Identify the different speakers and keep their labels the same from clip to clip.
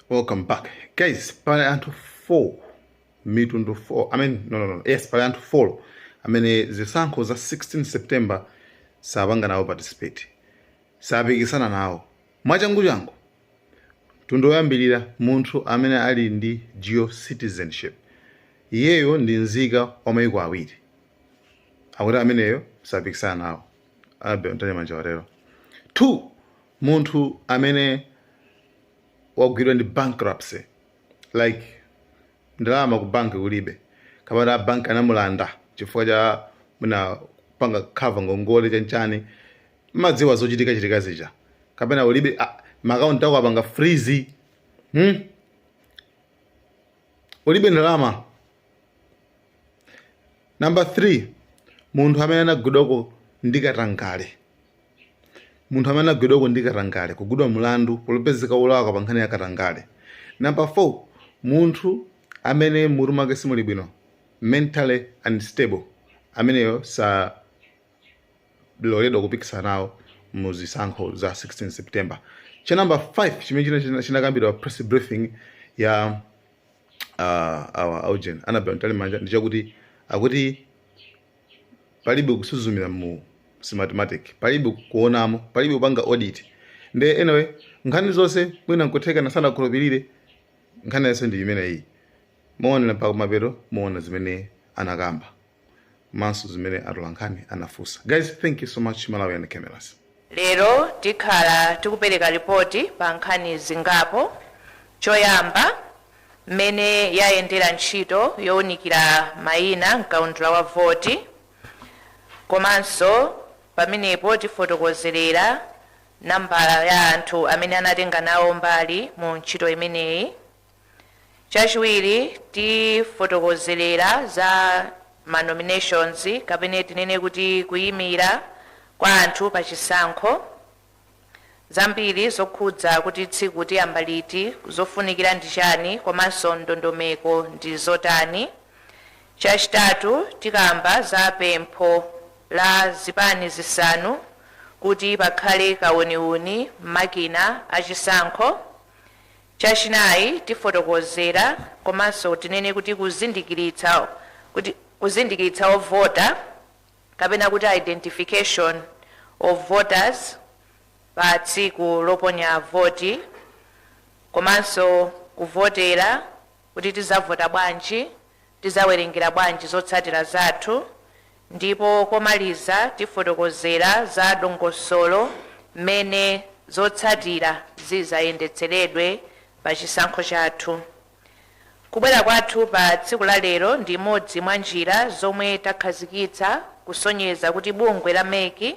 Speaker 1: Welcome back, guys. Pali anthu 4, mitundu 4, I mean, no, no, no, yes, pali anthu 4 amene zisankho za 16 September sapanga nawo participate, sapikisana nawo. Mwachanguchangu, mtundu woyambirira, munthu amene ali ndi dual citizenship, iyeyo ndi nzika wa mayiko awiri, akuti ameneyo sapikisana nawo. Abe Mtalimanja watero. 2, munthu amene wagwidwa ndi bankruptcy, like ndalama ku banki kulibe, kapena banki anamulanda chifukwa cha muna kupanga cover ngongole, chanchani, madziwa zochitika chitika zija, kapena ulibe, ah, maakaunti ako apanga freeze, Ulibe ndalama. Number 3, munthu amene anagwidwako ndi katangale, munthu amene anagwidwako ndi katangale, kugwidwa mulandu polopezeka olakwa pa nkhani ya katangale. Number 4, munthu amene mutu mwake simuli bwino, mentally unstable, ameneyo saloledwa kupikisana nawo mu zisankho za 16 September. Cha number 5 chimene chinakambidwa press briefing ya our augen Annabel Mtalimanja ndi chakuti akuti palibe kusuzumira mu Smartmatic, palibe kuonamo, palibe kupanga audit. Nde anyway, nkhani zonse mwina nkutheka nasanakhulupirire, nkhani yonse ndi imeneyi. Muonera mpaka kumapeto, muona zimene anakamba manso zimene atolankhani anafunsa. Guys, thank you so much. Malawi and Cameras.
Speaker 2: Lero tikhala tikupereka ripoti pa nkhani zingapo. Choyamba, mmene yayendera ntchito yowunikira mayina mkaundula wa voti, komanso pamenepo tifotokozerera nambala ya anthu amene anatenga nawo mbali mu ntchito imeneyi. Chachiwiri, tifotokozerera za ma nominations, kapena tinene kuti kuyimira kwa anthu pa chisankho, zambiri zokhudza kuti tsiku tiyamba liti, zofunikira ndi chani, komanso ndondomeko ndi zotani. Chachitatu, tikamba za pempho la zipani zisanu kuti pakhale kauniuni makina achisankho. Chachinayi, tifotokozera komanso tinene kuti kuzindikiritsa, kuti kuzindikiritsa ovota, kapena kuti identification of voters pa tsiku loponya voti, komanso kuvotera, kuti tizavota bwanji, tizawerengera bwanji zotsatira zathu. Ndipo komaliza, tifotokozera za dongosolo mmene zotsatira zizayendetseredwe pa chisankho chathu. Kubwera kwathu pa tsiku la lero ndi imodzi mwa njira zomwe takhazikitsa kusonyeza kuti bungwe la MEC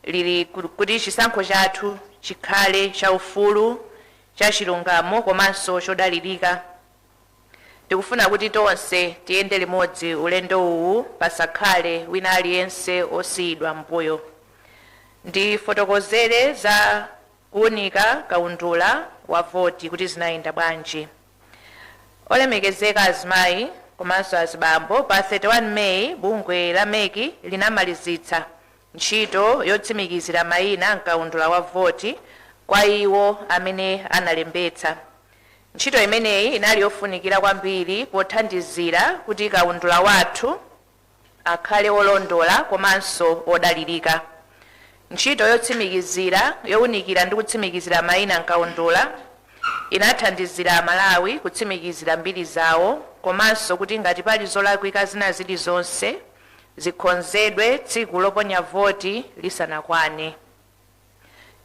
Speaker 2: lili kuti chisankho chathu chikhale chaufulu, chachilungamo komanso chodalirika. Tikufuna kuti tonse tiyende limodzi ulendo uwu, pasakhale wina aliyense osiyidwa mbuyo. Ndifotokozere za kuwunika kaundula wa voti kuti zinayenda bwanji. Olemekezeka azimayi komanso azibambo, pa 31 Meyi bungwe la MEC linamalizitsa ntchito yotsimikizira mayina mkaundula wa voti kwa iwo amene analembetsa. Ntchito imeneyi inali yofunikira kwambiri pothandizira kuti kaundula wathu akhale olondola komanso odalirika. Ntchito yotsimikizira, yowunikira ndi kutsimikizira mayina mkaundula inathandizira Amalawi kutsimikizira mbiri zawo, komanso kuti ngati pali zolakwika zina zilizonse zikonzedwe tsiku loponya voti lisanakwane.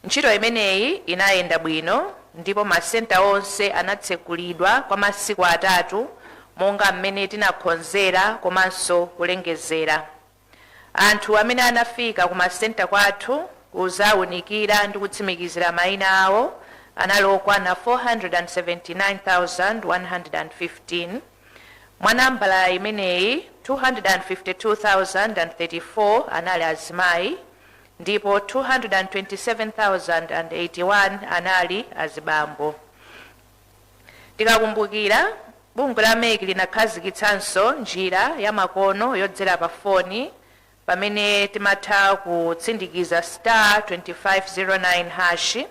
Speaker 2: Ntchito imeneyi inayenda bwino ndipo masenta onse anatsekulidwa kwa masiku 3 monga mmene tinakonzera komanso kulengezera. Anthu amene anafika ku masenta kwathu kuzawunikira ndi kutsimikizira mayina awo anali okwana 479,115. Mwa nambala imeneyi, 252,034 anali azimayi ndipo 227,081 anali azibambo. Tikakumbukira, bungwe la MEC linakhazikitsanso njira ya makono yodzera pa foni, pamene timatha kutsindikiza *2509#.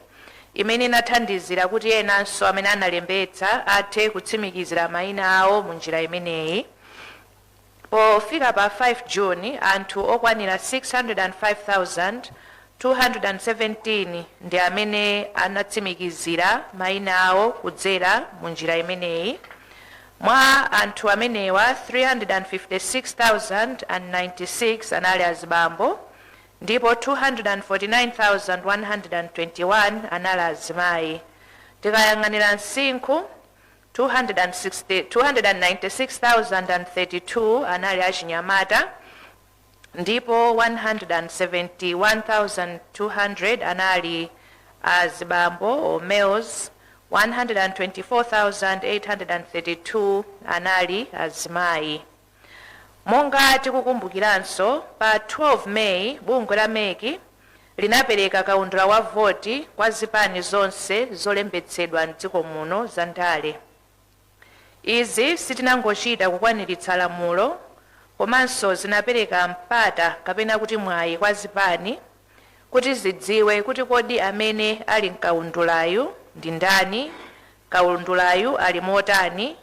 Speaker 2: imene inathandizira kuti enanso amene analembetsa athe kutsimikizira mayina awo mu njira imeneyi. Pofika pa 5 June, anthu okwanira 605,217 ndi amene anatsimikizira mayina awo kudzera mu njira imeneyi. Mwa anthu amenewa, 356,096 anali azibambo ndipo 249,121 anali azimayi. Tikayang'anira msinkhu, 260 296,032 anali achinyamata ndipo 171,200 anali azibambo or males, 124,832 anali azimayi. Monga tikukumbukiranso, pa 12 Meyi bungwe la MEC linapereka kaundula wa voti kwa zipani zonse zolembetsedwa mdziko muno za ndale. Izi sitinangochita kukwaniritsa lamulo, komanso zinapereka mpata kapena kuti mwayi kwa zipani kuti zidziwe kuti kodi amene ali mkaundulayu ndi ndani, kaundulayu ali motani,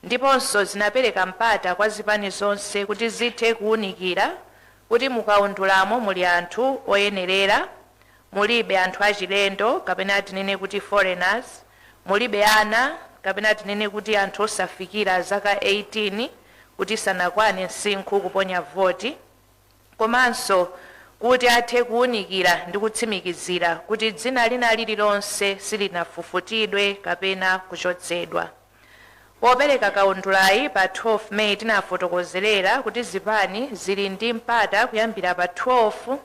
Speaker 2: ndiponso zinapereka mpata kwa zipani zonse kuti zithe kuwunikira kuti mukaundulamo muli anthu oyenerera, mulibe anthu achilendo kapena tinene kuti foreigners, mulibe ana kapena tinene kuti anthu osafikira zaka 18 kuti sanakwane msinkhu kuponya voti, komanso kuti athe kuwunikira ndi kutsimikizira kuti dzina lina lililonse silinafufutidwe kapena kuchotsedwa. Popereka kaundulayi pa 12 Meyi, tinafotokozerera kuti zipani zili ndi mpata kuyambira pa 12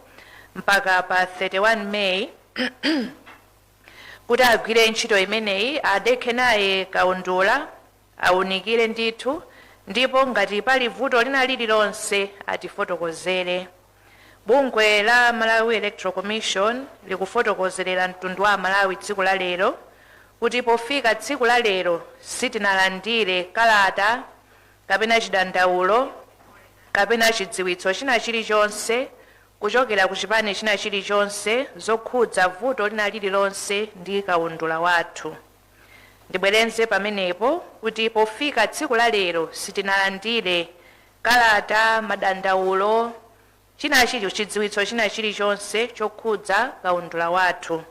Speaker 2: mpaka pa 31 Meyi kuti agwire ntchito imeneyi, adekhe naye kaundula, awunikire ndithu, ndipo ngati pali vuto lina lililonse atifotokozere. Bungwe la Malawi Electoral Commission likufotokozerera mtundu wa Malawi tsiku la lero kuti pofika tsiku la lero sitinalandire kalata kapena chidandaulo kapena chidziwitso china chilichonse kuchokera ku chipani china chilichonse zokhudza vuto lina lililonse ndi kaundula wathu. Ndibwerenze pamenepo kuti pofika tsiku la lero sitinalandire kalata, madandaulo, china chili chidziwitso china chilichonse chokhudza kaundula wathu.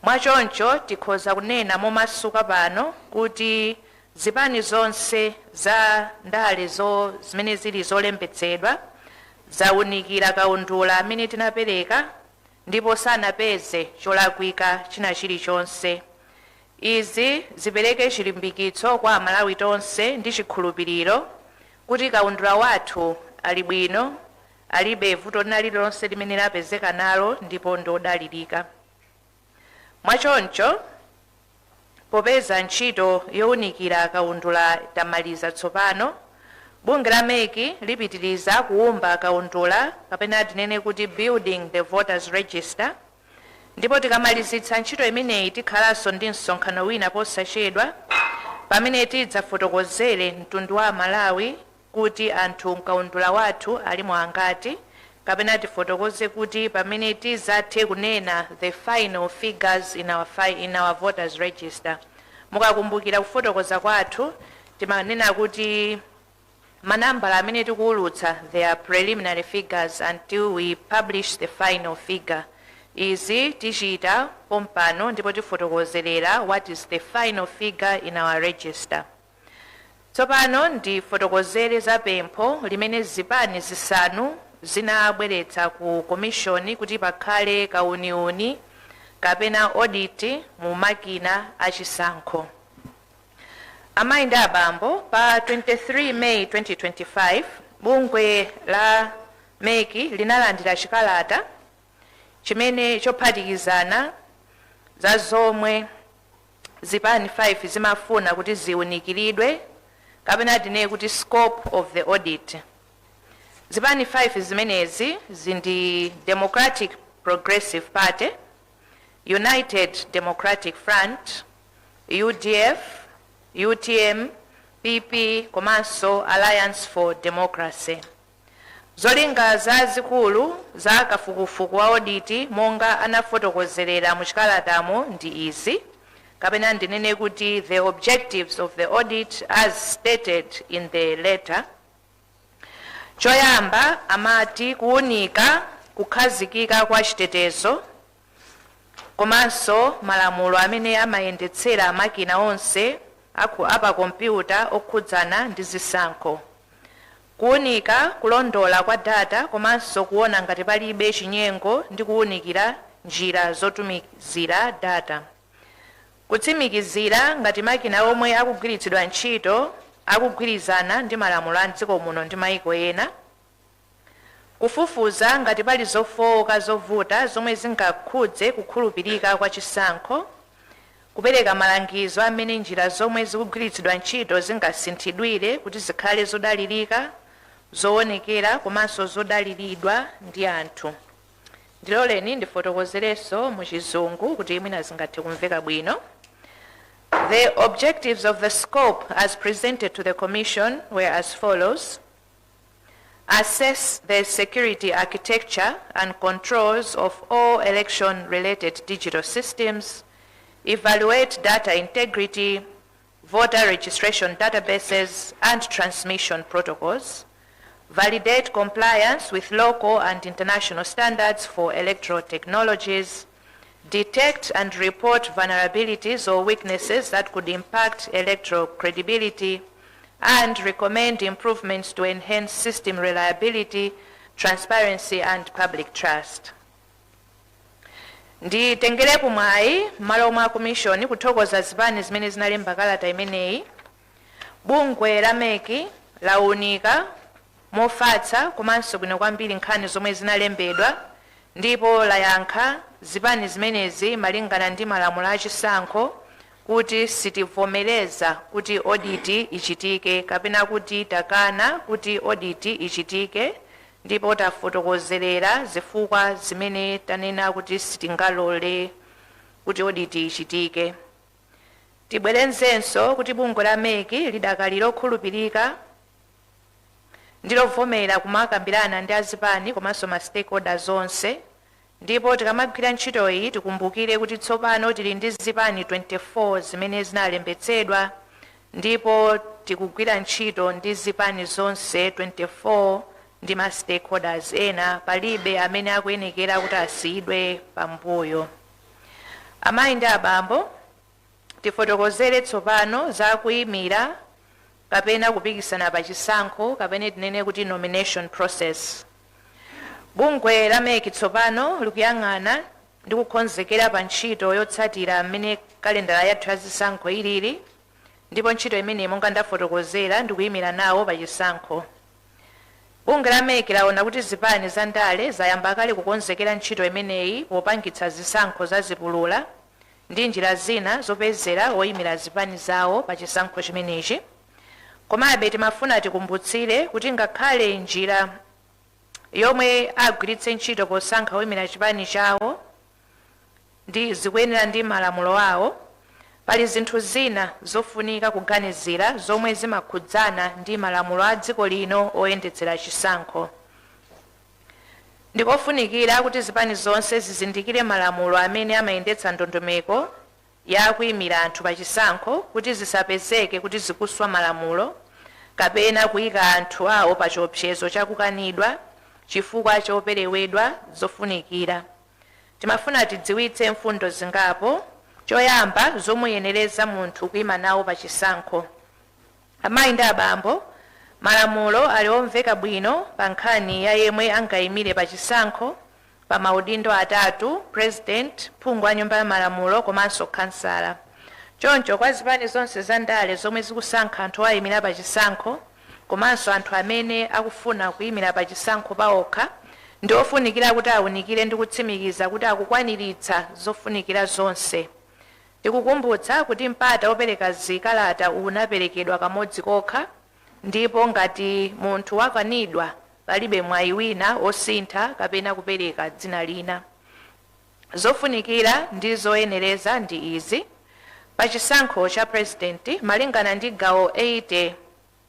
Speaker 2: Mwachoncho tikhoza kunena momasuka pano kuti zipani zonse za ndale zimene zili zolembetsedwa zawunikira kaundula amene tinapereka ndipo sanapeze cholakwika china chilichonse. Izi zipereke chilimbikitso kwa Amalawi tonse ndi chikhulupiriro kuti kaundula wathu ali bwino, alibe vuto lina lililonse limene lapezeka nalo ndipo ndodalirika. Mwachoncho, popeza ntchito yowunikira kaundula tamaliza tsopano, bungwe la MEC lipitiriza kuwumba kaundula kapena tinene kuti building the voters register, ndipo tikamalizitsa ntchito imeneyi tikhalanso ndi msonkhano wina posachedwa pamene tidzafotokozere mtundu wa Malawi kuti anthu mkaundula wathu alimo angati, kapena tifotokoze kuti pamene tizathe kunena the final figures in our voters register. Mukakumbukira kufotokoza kwathu, timanena kuti manambala amene tikuwulutsa, they are preliminary figures until we publish the final figure. Izi tichita pompano ndipo tifotokozerera what is the final figure in our register. Tsopano ndifotokozere za pempho limene zipani zisanu zinabweretsa ku komishoni kuti pakhale kauniuni kapena audit mu makina achisankho. Amayi ndi abambo, pa 23 May 2025 bungwe la MEC linalandira chikalata chimene chophatikizana za zomwe zipani 5 zimafuna kuti ziwunikiridwe kapena tinene kuti scope of the audit. Zipani 5 zimenezi zindi Democratic Progressive Party, United Democratic Front, UDF, UTM, PP komanso Alliance for Democracy. Zolinga zazikulu za kafukufuku wa audit monga anafotokozerera mu chikalatamo ndi izi, kapena ndinene kuti the objectives of the audit as stated in the letter. Choyamba amati kuwunika kukhazikika kwa chitetezo komanso malamulo amene amayendetsera makina onse apakompyuta okhudzana ndi zisankho, kuwunika kulondola kwa data komanso kuona ngati palibe chinyengo ndi kuwunikira njira zotumizira data, kutsimikizira ngati makina omwe akugwiritsidwa ntchito akugwirizana ndi malamulo a mdziko muno ndi mayiko ena, kufufuza ngati pali zofowoka zovuta zomwe zingakhudze kukhulupirika kwa chisankho, kupereka malangizo amene njira zomwe zikugwiritsidwa ntchito zingasinthidwire kuti zikhale zodalirika, zoonekera komanso zodaliridwa ndi anthu. Ndiloleni ndifotokozerenso mu Chizungu kuti mwina zingathe kumveka bwino. The objectives of the scope as presented to the Commission were as follows: Assess the security architecture and controls of all election-related digital systems, evaluate data integrity, voter registration databases, and transmission protocols, validate compliance with local and international standards for electoral technologies, detect and report vulnerabilities or weaknesses that could impact electoral credibility, and recommend improvements to enhance system reliability, transparency, and public trust. Nditengerepo mwayi m'malo mwa Commission kuthokoza zipani zimene zinalemba kalata imeneyi. Bungwe la MEC lawunika mofatsa komanso bwino kwambiri nkhani zomwe zinalembedwa ndipo layankha zipani zimenezi malingana ndi malamulo achisankho kuti sitivomereza kuti audit ichitike, kapena kuti takana kuti audit ichitike, ndipo tafotokozerera zifukwa zimene tanena kuti sitingalole kuti audit ichitike. Tibwerezenso kuti bungwe la MEC lidakali lokhulupirika ndi lovomera kumakambirana ndi azipani komanso ma stakeholders onse, ndipo tikamagwira ntchitoyi tikumbukire kuti tsopano tili ndi zipani 24 zimene zinalembetsedwa, ndipo tikugwira ntchito ndi zipani zonse 24 ndi ma stakeholders ena. Palibe amene akuyenekera kuti asiyidwe pambuyo. Amayi ndi abambo, tifotokozere tsopano za kuyimira kapena kupikisana pa chisankho, kapena tinene kuti nomination process. Bungwe la MEC tsopano likuyang'ana ndi kukonzekera pa ntchito yotsatira mmene kalendala yathu ya zisankho ilili, ndipo ntchito imeneyi, monga ndafotokozera, ndikuyimira nawo pa chisankho. Bungwe la MEC laona kuti zipani za ndale zayamba kale kukonzekera ntchito imeneyi popangitsa zisankho zazipulula ndi njira zina zopezera oyimira zipani zawo pa chisankho chimenechi. Komabe timafuna tikumbutsire kuti ngakhale njira yomwe agwiritse ntchito posankha oyimira chipani chawo ndi zikuyenera ndi malamulo awo, pali zinthu zina zofunika kuganizira zomwe zimakhudzana ndi malamulo a dziko lino oyendetsera chisankho. Ndikofunikira kuti zipani zonse zizindikire malamulo amene amayendetsa ndondomeko ya kuyimira anthu pa chisankho kuti zisapezeke kuti zikuswa malamulo kapena kuyika anthu awo pa chiopsezo chakukanidwa chifukwa choperewedwa zofunikira. Timafuna tidziwitse mfundo zingapo. Choyamba, zomuyenereza munthu kuyima nawo pa chisankho. Amayi ndi abambo, malamulo ali omveka bwino pa nkhani ya yemwe angayimire pa chisankho pa maudindo atatu: president, phungu wa Nyumba ya Malamulo komanso kansala. Choncho kwa zipani zonse za ndale zomwe zikusankha anthu oyimira pa chisankho komanso anthu amene akufuna kuyimira pa chisankho paokha, ndi ofunikira kuti awunikire ndi kutsimikiza kuti akukwaniritsa zofunikira zonse. Tikukumbutsa kuti mpata wopereka zikalata unaperekedwa kamodzi kokha, ndipo ngati munthu wakanidwa palibe mwayi wina osintha kapena kupereka dzina lina. Zofunikira ndi zoyenereza ndi izi: pa chisankho cha president, malingana ndi gawo 80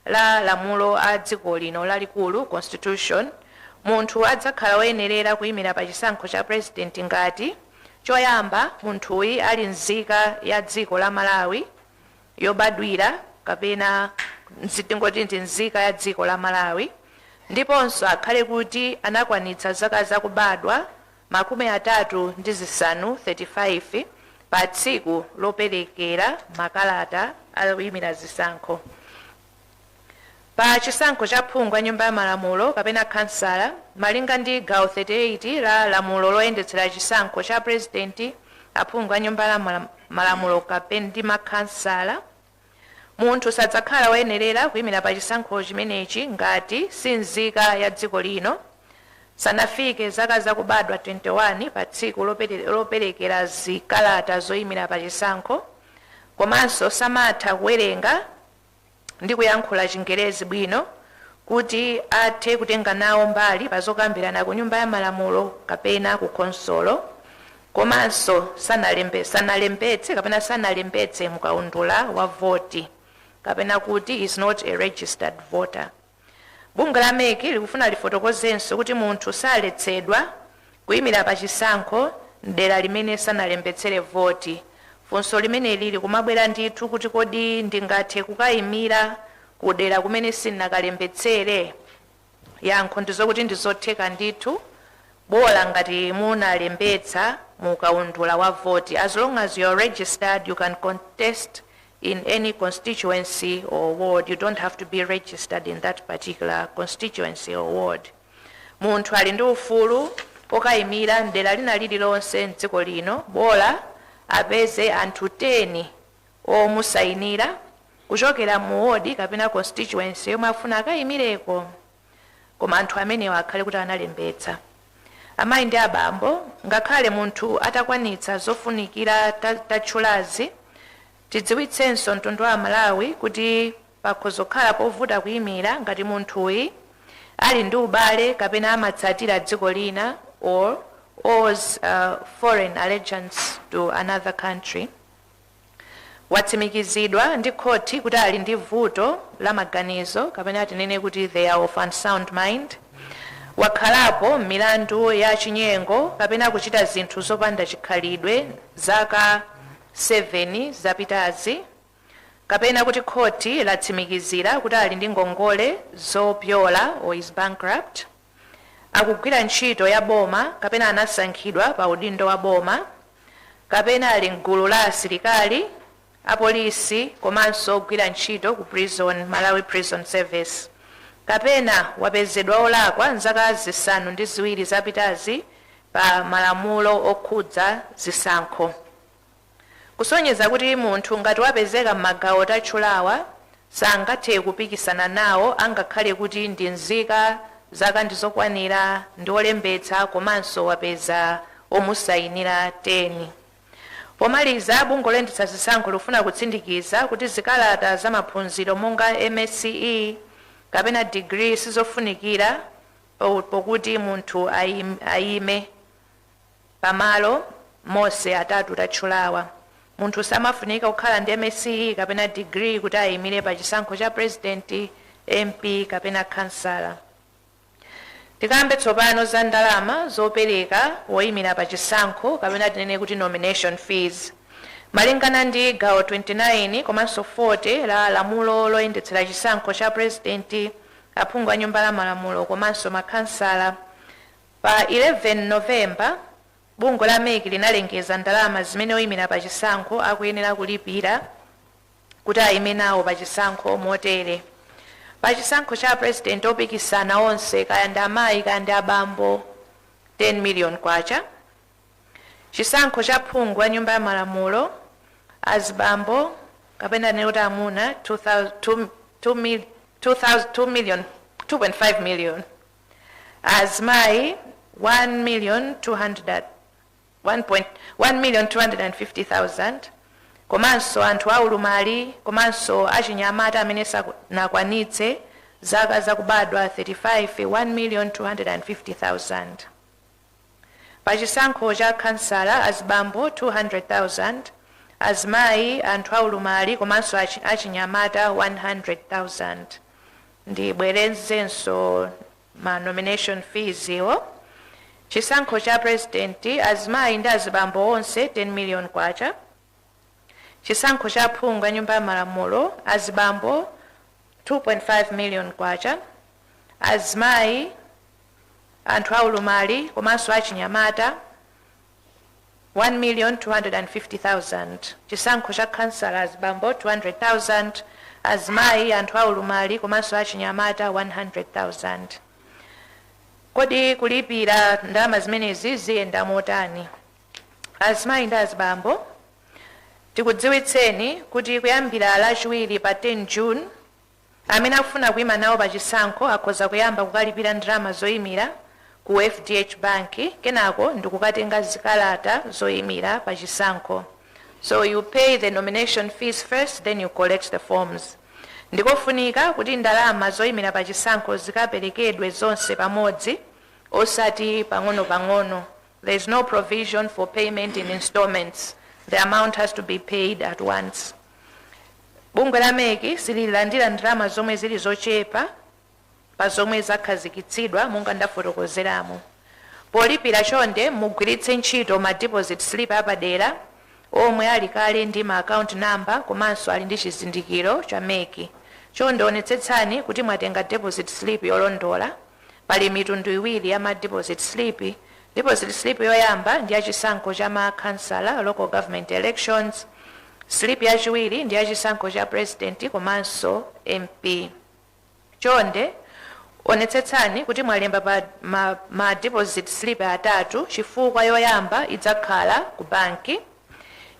Speaker 2: la lamulo a dziko lino lalikulu, Constitution, Munthu adzakhala woyenerera kuyimira pa chisankho cha president ngati, choyamba, munthuyi ali nzika ya dziko la Malawi yobadwira, kapena tingoti ndi nzika ya dziko la Malawi, ndiponso akhale kuti anakwanitsa zaka zakubadwa 35, 35, pa tsiku loperekera makalata akuyimira zisankho. Pa chisankho cha phungu wa Nyumba ya Malamulo kapena kansala, malinga ndi gawo 38 la lamulo loyendetsera chisankho cha Purezidenti, aphungu a Nyumba ya Malamulo kapena ndi makhansala, munthu sadzakhala woyenerera kuyimira pa chisankho chimenechi ngati si nzika ya dziko lino, sanafike zaka zakubadwa 21 pa tsiku loperekera zikalata zoyimira pa chisankho, komanso samatha kuwerenga ndi kuyankhula Chingerezi bwino kuti athe kutenga nawo mbali pa zokambirana ku Nyumba ya Malamulo kapena ku khonsolo, komanso sanalembetse kapena sanalembetse mukaundula wa voti, kapena kuti is not a registered voter. Bungwe la MEC likufuna lifotokozenso kuti munthu saletsedwa kuyimira pa chisankho mdera limene sanalembetsere voti. Funso limeneli likumabwera ndithu kuti, kodi ndingathe kukayimira kudera kumene sindinakalembetsere? Yankho ndizokuti ndizotheka ndithu, bola ngati munalembetsa mukaundula wa voti. As long as you're registered, you can contest in any constituency or ward. You don't have to be registered in that particular constituency or ward. Munthu ali ndi ufulu okayimira mdera lina lililonse mdziko lino, bola apeze anthu 10 omusayinira kuchokera mu ward kapena constituency yomwe afuna akayimireko, koma anthu amenewa akhale kuti analembetsa. Amayi ndi abambo, ngakhale munthu atakwanitsa zofunikira tatchulazi, tidziwitsenso mtundu wa Malawi kuti pakhoza kukhala povuta kuyimira ngati munthuyi ali ndi ubale kapena amatsatira dziko lina, or owes foreign allegiance to another country, watsimikizidwa ndi khoti kuti ali ndi vuto la maganizo, kapena tinene kuti they are of unsound mind, wakhalapo m'milandu ya chinyengo kapena kuchita zinthu zopanda chikhalidwe zaka 7 zapitazi, kapena kuti khoti latsimikizira kuti ali ndi ngongole zopyola, or is bankrupt, akugwira ntchito ya boma kapena anasankhidwa pa udindo wa boma, kapena ali mgulu la asilikali, apolisi komanso ogwira ntchito ku prison, Malawi Prison Service, kapena wapezedwa olakwa mzaka 7 zapitazi pa malamulo okhudza zisankho. Kusonyeza kuti munthu ngati wapezeka m'magawo tatchulawa, sangathe kupikisana nawo, angakhale kuti ndi nzika, zaka ndizokwanira, ndi olembetsa komanso wapeza omusayinira 10. Pomaliza, bungwe loyendetsa zisankho lifuna kutsindikiza kuti zikalata za maphunziro monga MSCE kapena degree sizofunikira pokuti munthu ayime pamalo monse atatu tatchulawa. Munthu samafunika kukhala ndi MSCE kapena degree kuti ayimire pa chisankho cha president, MP kapena kansala. Tikambe tsopano za ndalama zopereka woyimira pa chisankho, kapena tinene kuti nomination fees. Malingana ndi gawo 29 komanso 40 la lamulo loyendetsera chisankho cha president, aphungu a Nyumba la Malamulo komanso makhansala, pa 11 Novemba bungwe la MEC linalengeza ndalama zimene oyimira pa chisankho akuyenera kulipira kuti ayime nawo pa chisankho motere: pa chisankho cha president, opikisana onse, kaya ndi amayi kaya ndi abambo, 10 million kwacha. Chisankho cha phungu wa Nyumba ya Malamulo, azibambo kapena tinene kuti amuna, 2 million, 2.5 million, azimayi 1 million 200, 1 million 250,000, komanso anthu aulumali komanso achinyamata amene sanakwanitse zaka zakubadwa 35, 1 million 250,000. Pa chisankho cha kansala, azibambo 200,000, azimayi, anthu aulumali komanso achinyamata 100,000. Ndibwerezenso Ma nomination fees iwo: chisankho cha president, azimayi ndi azibambo onse, 10 million kwacha; chisankho cha phungu a Nyumba ya Malamulo, azibambo 2.5 million kwacha, azimayi, anthu aulumali komanso achinyamata 1,250,000; chisankho cha kansala, azibambo 200,000, azimayi, anthu aulumali komanso achinyamata 100,000. Kodi kulipira ndalama zimenezi ziyenda motani? Azimayi ndi azibambo, tikudziwitseni kuti kuyambira Lachiwiri pa 10 June, amene akufuna kuyima nawo pa chisankho akhoza kuyamba kukalipira ndalama zoyimira ku FDH Bank, kenako ndikukatenga zikalata zoyimira pa chisankho. So you pay the nomination fees first, then you collect the forms. Ndikofunika kuti ndalama zoyimira pa chisankho zikaperekedwe zonse pamodzi, osati pang'ono-pang'ono. There is no provision for payment in installments. The amount has to be paid at once. Bungwe la MEC sililandira ndalama zomwe zili zochepa pa zomwe zakhazikitsidwa monga ndafotokozeramo. Polipira, chonde mugwiritse ntchito ma deposit slip apadera omwe ali kale ndi ma account number komanso ali ndi chizindikiro cha MEC. Chonde onetsetsani kuti mwatenga deposit slip yolondola. Pali mitundu iwiri ya ma deposit slip. Deposit slip yoyamba ndi yachisankho cha ma kansala, local government elections. Slip yachiwiri ndi yachisankho cha president komanso MP. Chonde onetsetsani kuti mwalemba pa ma deposit slip atatu, chifukwa yoyamba idzakhala ku banki,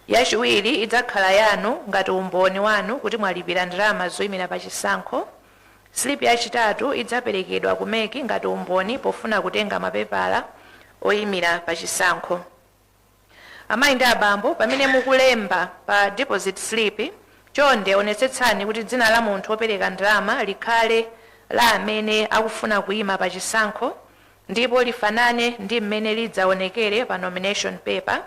Speaker 2: yachiwiri idzakhala yanu ngati umboni wanu kuti mwalipira ndalama zoyimira pa chisankho, slip yachitatu idzaperekedwa ku MEC ngati umboni pofuna kutenga mapepala oyimira pa chisankho. Amayi ndi abambo, pamene mukulemba pa deposit slip, chonde onetsetsani kuti dzina la munthu wopereka ndalama likhale la amene akufuna kuyima pa chisankho ndipo lifanane ndi mmene lidzaonekere pa nomination paper.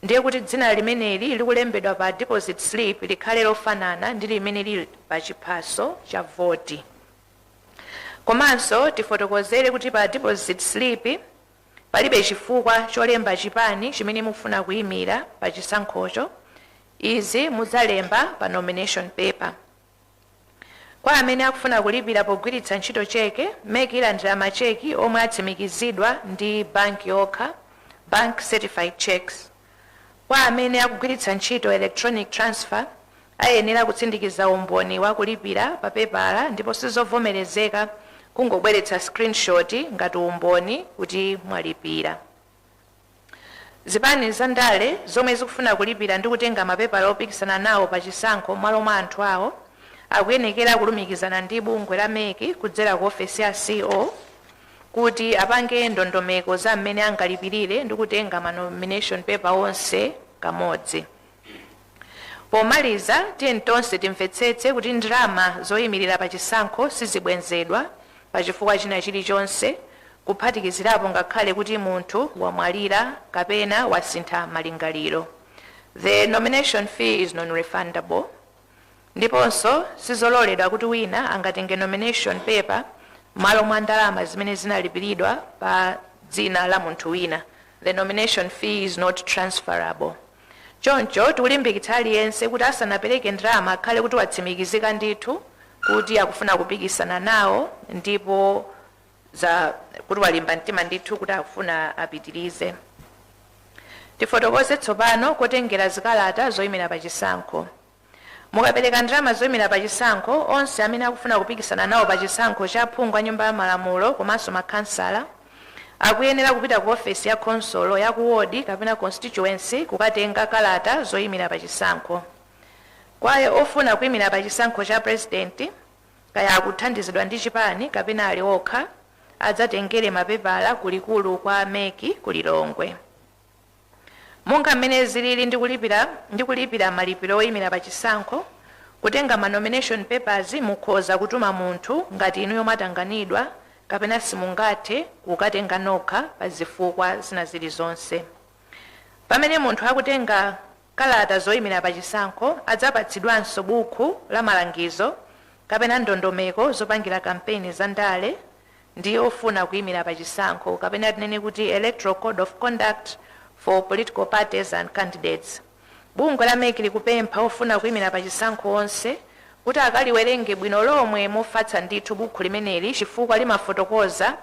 Speaker 2: Ndiye kuti dzina limeneli likulembedwa pa deposit slip likhale lofanana ndi limene lili pa chiphaso cha voti. Komanso tifotokozere kuti pa deposit slip palibe chifukwa cholemba chipani chimene mukufuna kuyimira pa chisankhocho. Izi mudzalemba pa nomination paper. Kwa amene akufuna kulipira pogwiritsa ntchito cheke, MEC ilandira macheki omwe atsimikizidwa ndi banki yokha, bank certified checks. Kwa amene akugwiritsa ntchito electronic transfer, ayenera kutsindikiza umboni wa kulipira pa pepala ndipo sizovomerezeka kungobweretsa screenshot ngati umboni kuti mwalipira. Zipani za ndale zomwe zikufuna kulipira ndi kutenga mapepala opikisana nawo pa chisankho m'malo mwa anthu awo akuyenekera kulumikizana ndi bungwe la MEC kudzera ku ofesi ya CEO kuti apange ndondomeko za mmene angalipirire ndi kutenga ma nomination paper onse kamodzi. Pomaliza, tiye tonse timvetsetse kuti ndalama zoyimirira pa chisankho sizibwenzedwa pa chifukwa china chilichonse, kuphatikizirapo ngakhale kuti munthu wamwalira kapena wasintha malingaliro. The nomination fee is non-refundable. Ndiponso sizololedwa kuti wina angatenge nomination paper m'malo mwa ndalama zimene zinalipiridwa pa dzina la munthu wina. The nomination fee is not transferable. Choncho tikulimbikitsa aliyense kuti asanapereke ndalama akhale kuti watsimikizika ndithu kuti akufuna kupikisana nawo ndipo za kuti walimba mtima ndithu kuti akufuna apitirize. Tifotokoze tsopano kotengera zikalata zoyimira pa chisankho. Mukapereka ndalama zoyimira pa chisankho, onse amene akufuna kupikisana nawo pa chisankho cha phungu a Nyumba ya Malamulo komanso makhansala akuyenera kupita ku ofesi ya khonsolo ya ku wodi kapena constituency kukatenga kalata zoyimira pa chisankho. Kwa ofuna kuyimira pa chisankho cha president, kaya akuthandizidwa ndi chipani kapena ali okha, adzatengere mapepala kulikulu kwa MEC ku Lilongwe. Monga mmene zilili ndi kulipira malipiro oyimira pa chisankho, kutenga ma nomination papers mukhoza kutuma munthu ngati inuyo mwatanganidwa kapena simungathe kukatenga nokha pa zifukwa zina zilizonse. Pamene munthu akutenga kalata zoyimira pa chisankho, adzapatsidwanso buku la malangizo kapena ndondomeko zopangira kampeni za ndale. ndi ofuna kuyimira pa chisankho, kapena tinene kuti Electoral Code of Conduct for Political Parties and Candidates. Bungwe la MEC likupempha ofuna kuyimira pa chisankho onse kuti akaliwerenge bwino lomwe mofatsa ndithu bukhu limeneli, chifukwa limafotokoza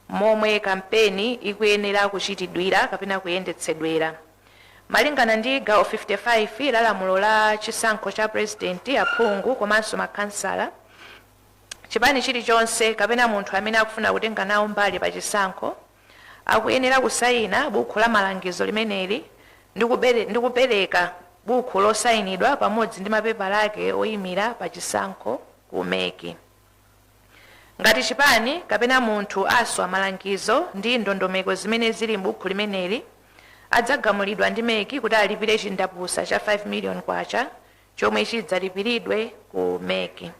Speaker 2: momwe kampeni ikuyenera kuchitidwira kapena kuyendetsedwera. Malingana ndi gawo 55 la lamulo la chisankho cha Purezidenti, aphungu komanso makhansala, chipani chilichonse kapena munthu amene akufuna kutenga nawo mbali pa chisankho akuyenera kusayina bukhu la malangizo limeneli ndi kupereka bukhu losayinidwa pamodzi ndi mapepala ake oyimira pa chisankho ku MEC. Ngati chipani kapena munthu aswa malangizo ndi ndondomeko zimene zili m'bukhu limeneli, adzagamulidwa ndi MEC kuti alipire chindapusa cha 5 million kwacha chomwe chidzalipiridwe ku MEC.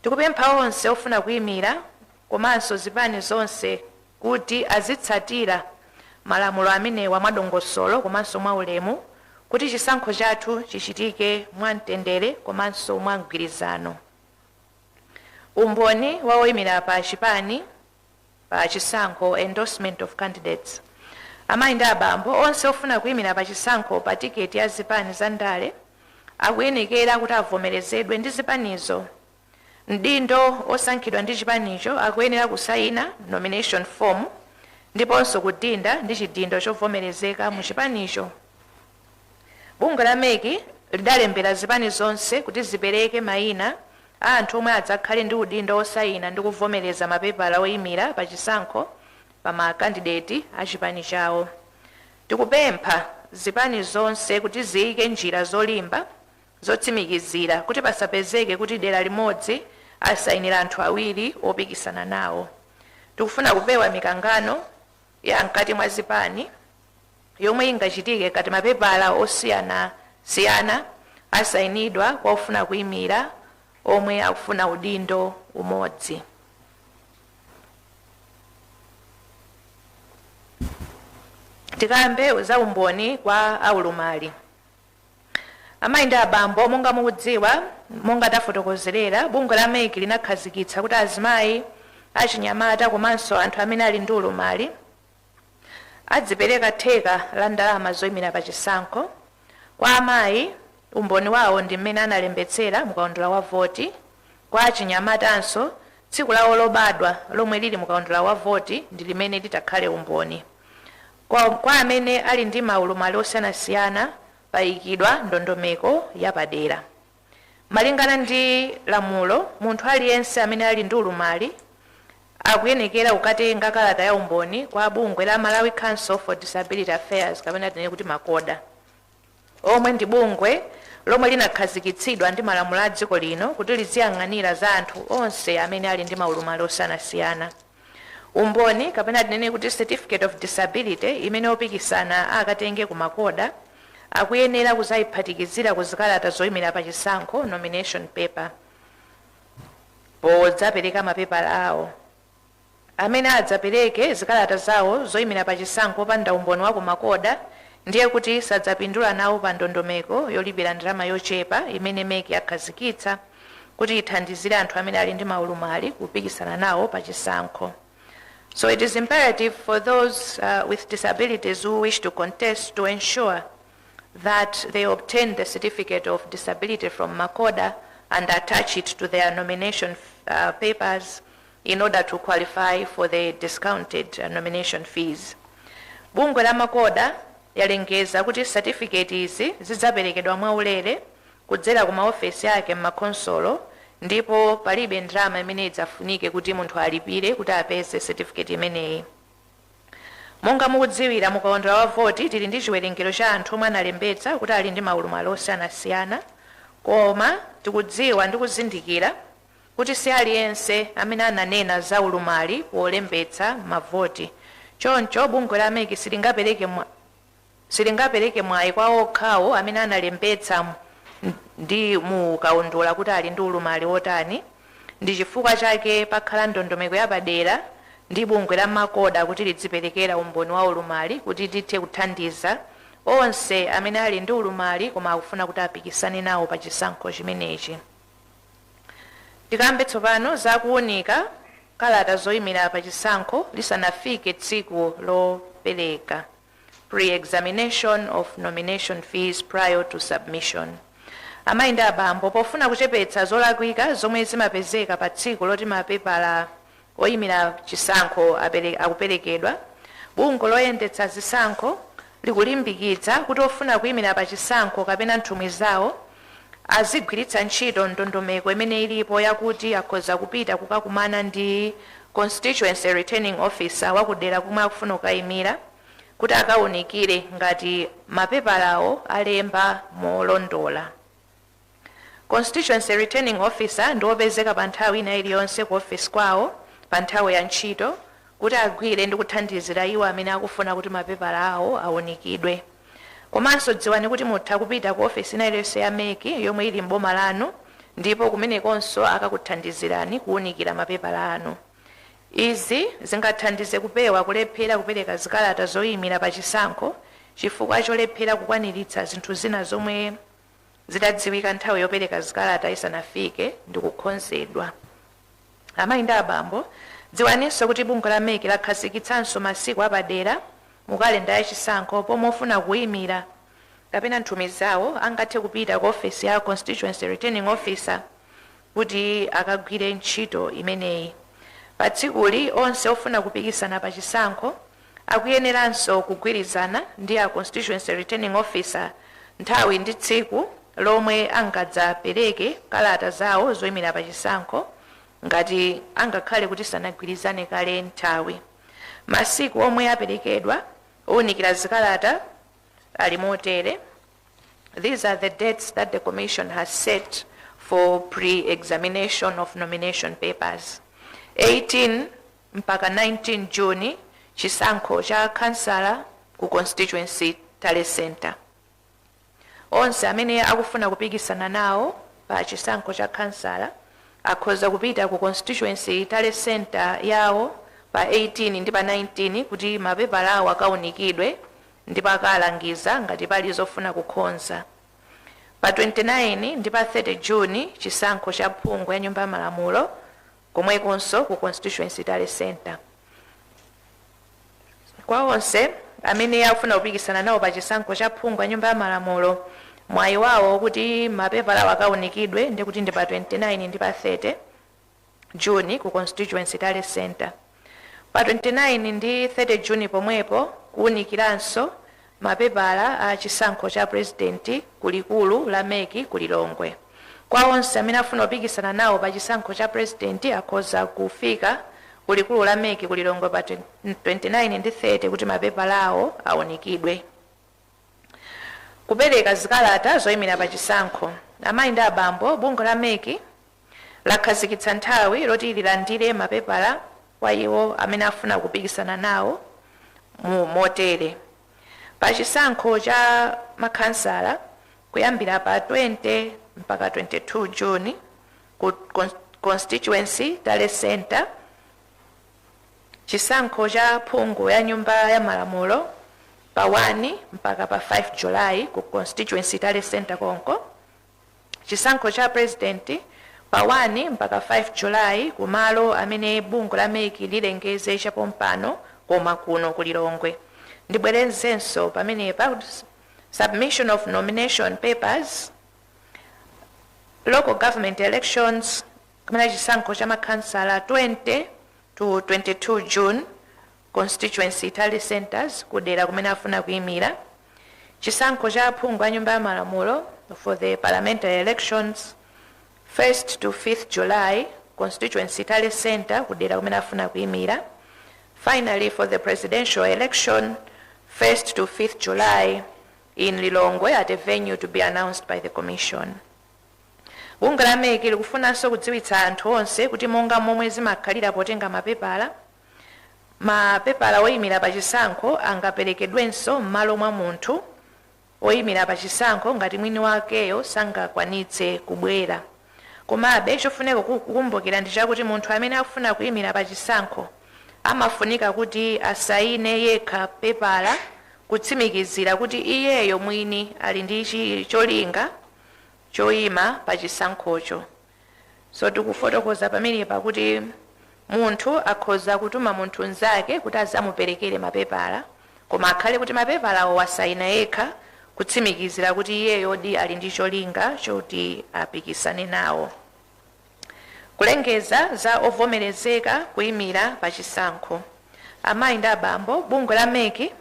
Speaker 2: Tikupempha onse ofuna kuyimira komanso zipani zonse kuti azitsatira malamulo amenewa mwadongosolo komanso mwaulemu, kuti chisankho chathu chichitike mwamtendere komanso mwamgwirizano. Umboni wa oyimira pa chipani pa chisankho, endorsement of candidates. Amayi ndi abambo, onse ofuna kuyimira pa chisankho pa tiketi ya zipani za ndale akuyenekera kuti avomerezedwe ndi zipanizo. Mdindo osankhidwa ndi chipanicho akuyenera kusayina nomination form ndiponso kudinda ndi chidindo chovomerezeka mu chipanicho. Bungwe la MEC lidalembera zipani zonse kuti zipereke mayina a anthu omwe adzakhale ndi udindo osayina ndi kuvomereza mapepala oyimira pa chisankho pa makandideti a chipani chawo. Tikupempha zipani zonse kuti ziyike njira zolimba zotsimikizira kuti pasapezeke kuti dera limodzi asayinira anthu awiri opikisana nawo. Tikufuna kupewa mikangano ya mkati mwa zipani yomwe ingachitike ngati mapepala osiyanasiyana asayinidwa kwa ofuna kuyimira omwe akufuna udindo umodzi. Tikambe za umboni kwa aulumali. Amayi ndi abambo, monga mukudziwa, monga tafotokozerera, bungwe la MEC linakhazikitsa kuti azimayi, achinyamata komanso anthu amene ali ndi ulumali adzipereka theka la ndalama zoyimira pa chisankho. Kwa amayi, umboni wawo ndi mmene analembetsera mukaundula wa voti. Kwa achinyamatanso, tsiku lawo lobadwa lomwe lili mukaundula wa voti ndi limene litakhale umboni. Kwa amene ali ndi maulumali osiyanasiyana, payikidwa ndondomeko yapadera. Malingana ndi lamulo, munthu aliyense amene ali ndi ulumali akuyenekera kukatenga kalata ya umboni kwa bungwe la Malawi Council for Disability Affairs, kapena tinene kuti MACODA, omwe ndi bungwe lomwe linakhazikitsidwa ndi malamulo a dziko lino kuti liziyang'anira za anthu onse amene ali ndi maulumali osiyanasiyana. Umboni, kapena tinene kuti certificate of disability, imene opikisana akatenge ku MACODA akuyenera kuzayiphatikizira ku zikalata zoyimira pa chisankho, nomination paper, podzapereka mapepala awo. Amene adzapereke zikalata zawo zoyimira pa chisankho opanda umboni wa ku MACODA ndiye kuti sadzapindula nawo pa ndondomeko yolipira ndalama yochepa imene MEC yakhazikitsa kuti ithandizire anthu amene ali ndi maulumali kupikisana nawo pa chisankho. So it is imperative for those with disabilities who wish to contest to ensure that they obtain the certificate of disability from MACODA and attach it to their nomination papers in order to qualify for the discounted nomination fees. Bungwe la MACODA yalengeza kuti certificate izi zidzaperekedwa mwaulere kudzera ku maofesi ake m'makhonsolo, ndipo palibe ndalama imene idzafunike kuti munthu alipire kuti apeze certificate imeneyi. Monga mukudziwira, mukaundula wa voti tili ndi chiwerengero cha anthu omwe analembetsa kuti ali ndi maulumali osiyanasiyana, koma tikudziwa ndi kuzindikira kuti si aliyense amene ananena za ulumali polembetsa mavoti. Choncho bungwe la MEC silingapereke mwayi kwa okhawo amene analembetsa ndi mu kaundula kuti ali ndi ulumali wotani. Ndi chifukwa chake pakhala ndondomeko yapadera ndi bungwe la MACODA kuti lidziperekera umboni wa ulumali, kuti tithe kuthandiza onse amene ali ndi ulumali koma akufuna kuti apikisane nawo pa chisankho chimenechi. Tikambe tsopano za kuwunika Kalata zoyimira pa chisankho lisanafike tsiku lopereka, pre-examination of nomination fees prior to submission. Amayi ndi abambo, pofuna kuchepetsa zolakwika zomwe zimapezeka pa tsiku loti mapepala oyimira chisankho akuperekedwa, bungwe loyendetsa zisankho likulimbikitsa kuti ofuna kuyimira pa chisankho kapena nthumwi zawo azigwiritsa ntchito ndondomeko imene ilipo yakuti akhoza kupita kukakumana ndi constituency returning officer wakudera kumwe akufuna kukayimira kuti akawunikire ngati mapepalawo alemba molondola. Constituency returning officer ndi wopezeka pa nthawi ina iliyonse ku office kwawo pa nthawi ya ntchito kuti agwire ndi kuthandizira iwo amene akufuna kuti mapepala awo awunikidwe. Komanso dziwani kuti mutha kupita ku ofisi ina iliyonse ya MEC yomwe ili m'boma lanu, ndipo kumenekonso akakuthandizirani kuwunikira mapepala anu. Izi zingathandize kupewa kulephera kupereka zikalata zoyimira pa chisankho chifukwa cholephera kukwaniritsa zinthu zina zomwe zidadziwika nthawi yopereka zikalata isanafike ndi kukonzedwa. Amayi ndi abambo, dziwaninso kuti bungwe la MEC lakhazikitsanso masiku apadera mu kalenda ya chisankho pomwe ofuna kuyimira kapena nthumwi zawo angathe kupita ku ofesi ya constituency returning officer kuti akagwire ntchito imeneyi. Pa tsikuli, onse ofuna kupikisana pa chisankho akuyeneranso kugwirizana ndi a constituency returning officer nthawi ndi tsiku lomwe angadzapereke kalata zawo zoyimira pa chisankho ngati angakhale kuti sanagwirizane kale nthawi. Masiku omwe aperekedwa owunikira zikalata ali motere. These are the dates that the commission has set for pre-examination of nomination papers: 18 mpaka 19 June, chisankho cha kansala ku constituency tally center. Onse amene akufuna kupikisana nawo pa chisankho cha kansala akhoza kupita ku constituency tally center yawo pa 18 ndi pa 19 kuti mapepala awo akaunikidwe ndipo akalangiza ngati pali zofuna kukonza. Pa 29 ndi pa 30 June, chisankho cha phungu ya nyumba ya malamulo, komwekonso ku constituency tally center. Kwa onse amene akufuna kupikisana nawo pa chisankho cha phungu ya nyumba ya malamulo, mwayi wawo kuti mapepala awo akaunikidwe ndi kuti ndi pa 29 ndi pa 30 June ku constituency tally center. Pa 29 ndi 30 June pomwepo, kuwunikiranso mapepala a chisankho cha president kulikulu la MEC ku Lilongwe. Kwa onse amene afuna kupikisana nawo pa chisankho cha president, akhoza kufika kulikulu la MEC ku Lilongwe pa 29 ndi 30 kuti mapepala awo awunikidwe. Kupereka zikalata zoyimira pa chisankho. Amayi ndi abambo, bungwe la MEC lakhazikitsa nthawi loti lilandire mapepala kwa iwo amene afuna kupikisana nawo mu motere: pa chisankho cha makhansala, kuyambira pa 20 mpaka 22 June ku constituency tally center. Chisankho cha phungu ya nyumba ya malamulo, pa 1 mpaka pa 5 July ku constituency tally center konko. Chisankho cha president, pa 1 mpaka 5 July kumalo amene bungwe la MEC lilengeze chapompano, koma kuno ku Lilongwe. Ndibwerezenso pamenepa: submission of nomination papers, local government elections kamene chisankho cha makhansala, 20 to 22 June, constituency tally centers kudera kumene afuna kuyimira. Chisankho cha aphungu a nyumba ya malamulo, for the parliamentary elections, 1st to 5th July, constituency tally center kudera kumene afuna kuyimira. Finally, for the presidential election, 1st to 5th July in Lilongwe at a venue to be announced by the commission. Bungwe la MEC likufunanso kudziwitsa anthu onse kuti monga momwe zimakhalira potenga mapepala, mapepala oyimira pa chisankho angaperekedwenso m'malo mwa munthu oyimira pa chisankho ngati mwini wakeyo sangakwanitse kubwera. Komabe chofunika kukumbukira ndi chakuti munthu amene akufuna kuyimira pa chisankho amafunika kuti asayine yekha pepala kutsimikizira kuti iyeyo mwini ali ndi cholinga choyima pa chisankhocho. So tikufotokoza pamenepa kuti Munthu akhoza kutuma munthu mnzake kuti azamuperekere mapepala, koma akhale kuti mapepalawo wasayina yekha kutsimikizira kuti iyeyodi ali ndi cholinga choti apikisane nawo. Kulengeza za ovomerezeka kuyimira pa chisankho. Amayi ndi abambo, bungwe la MEC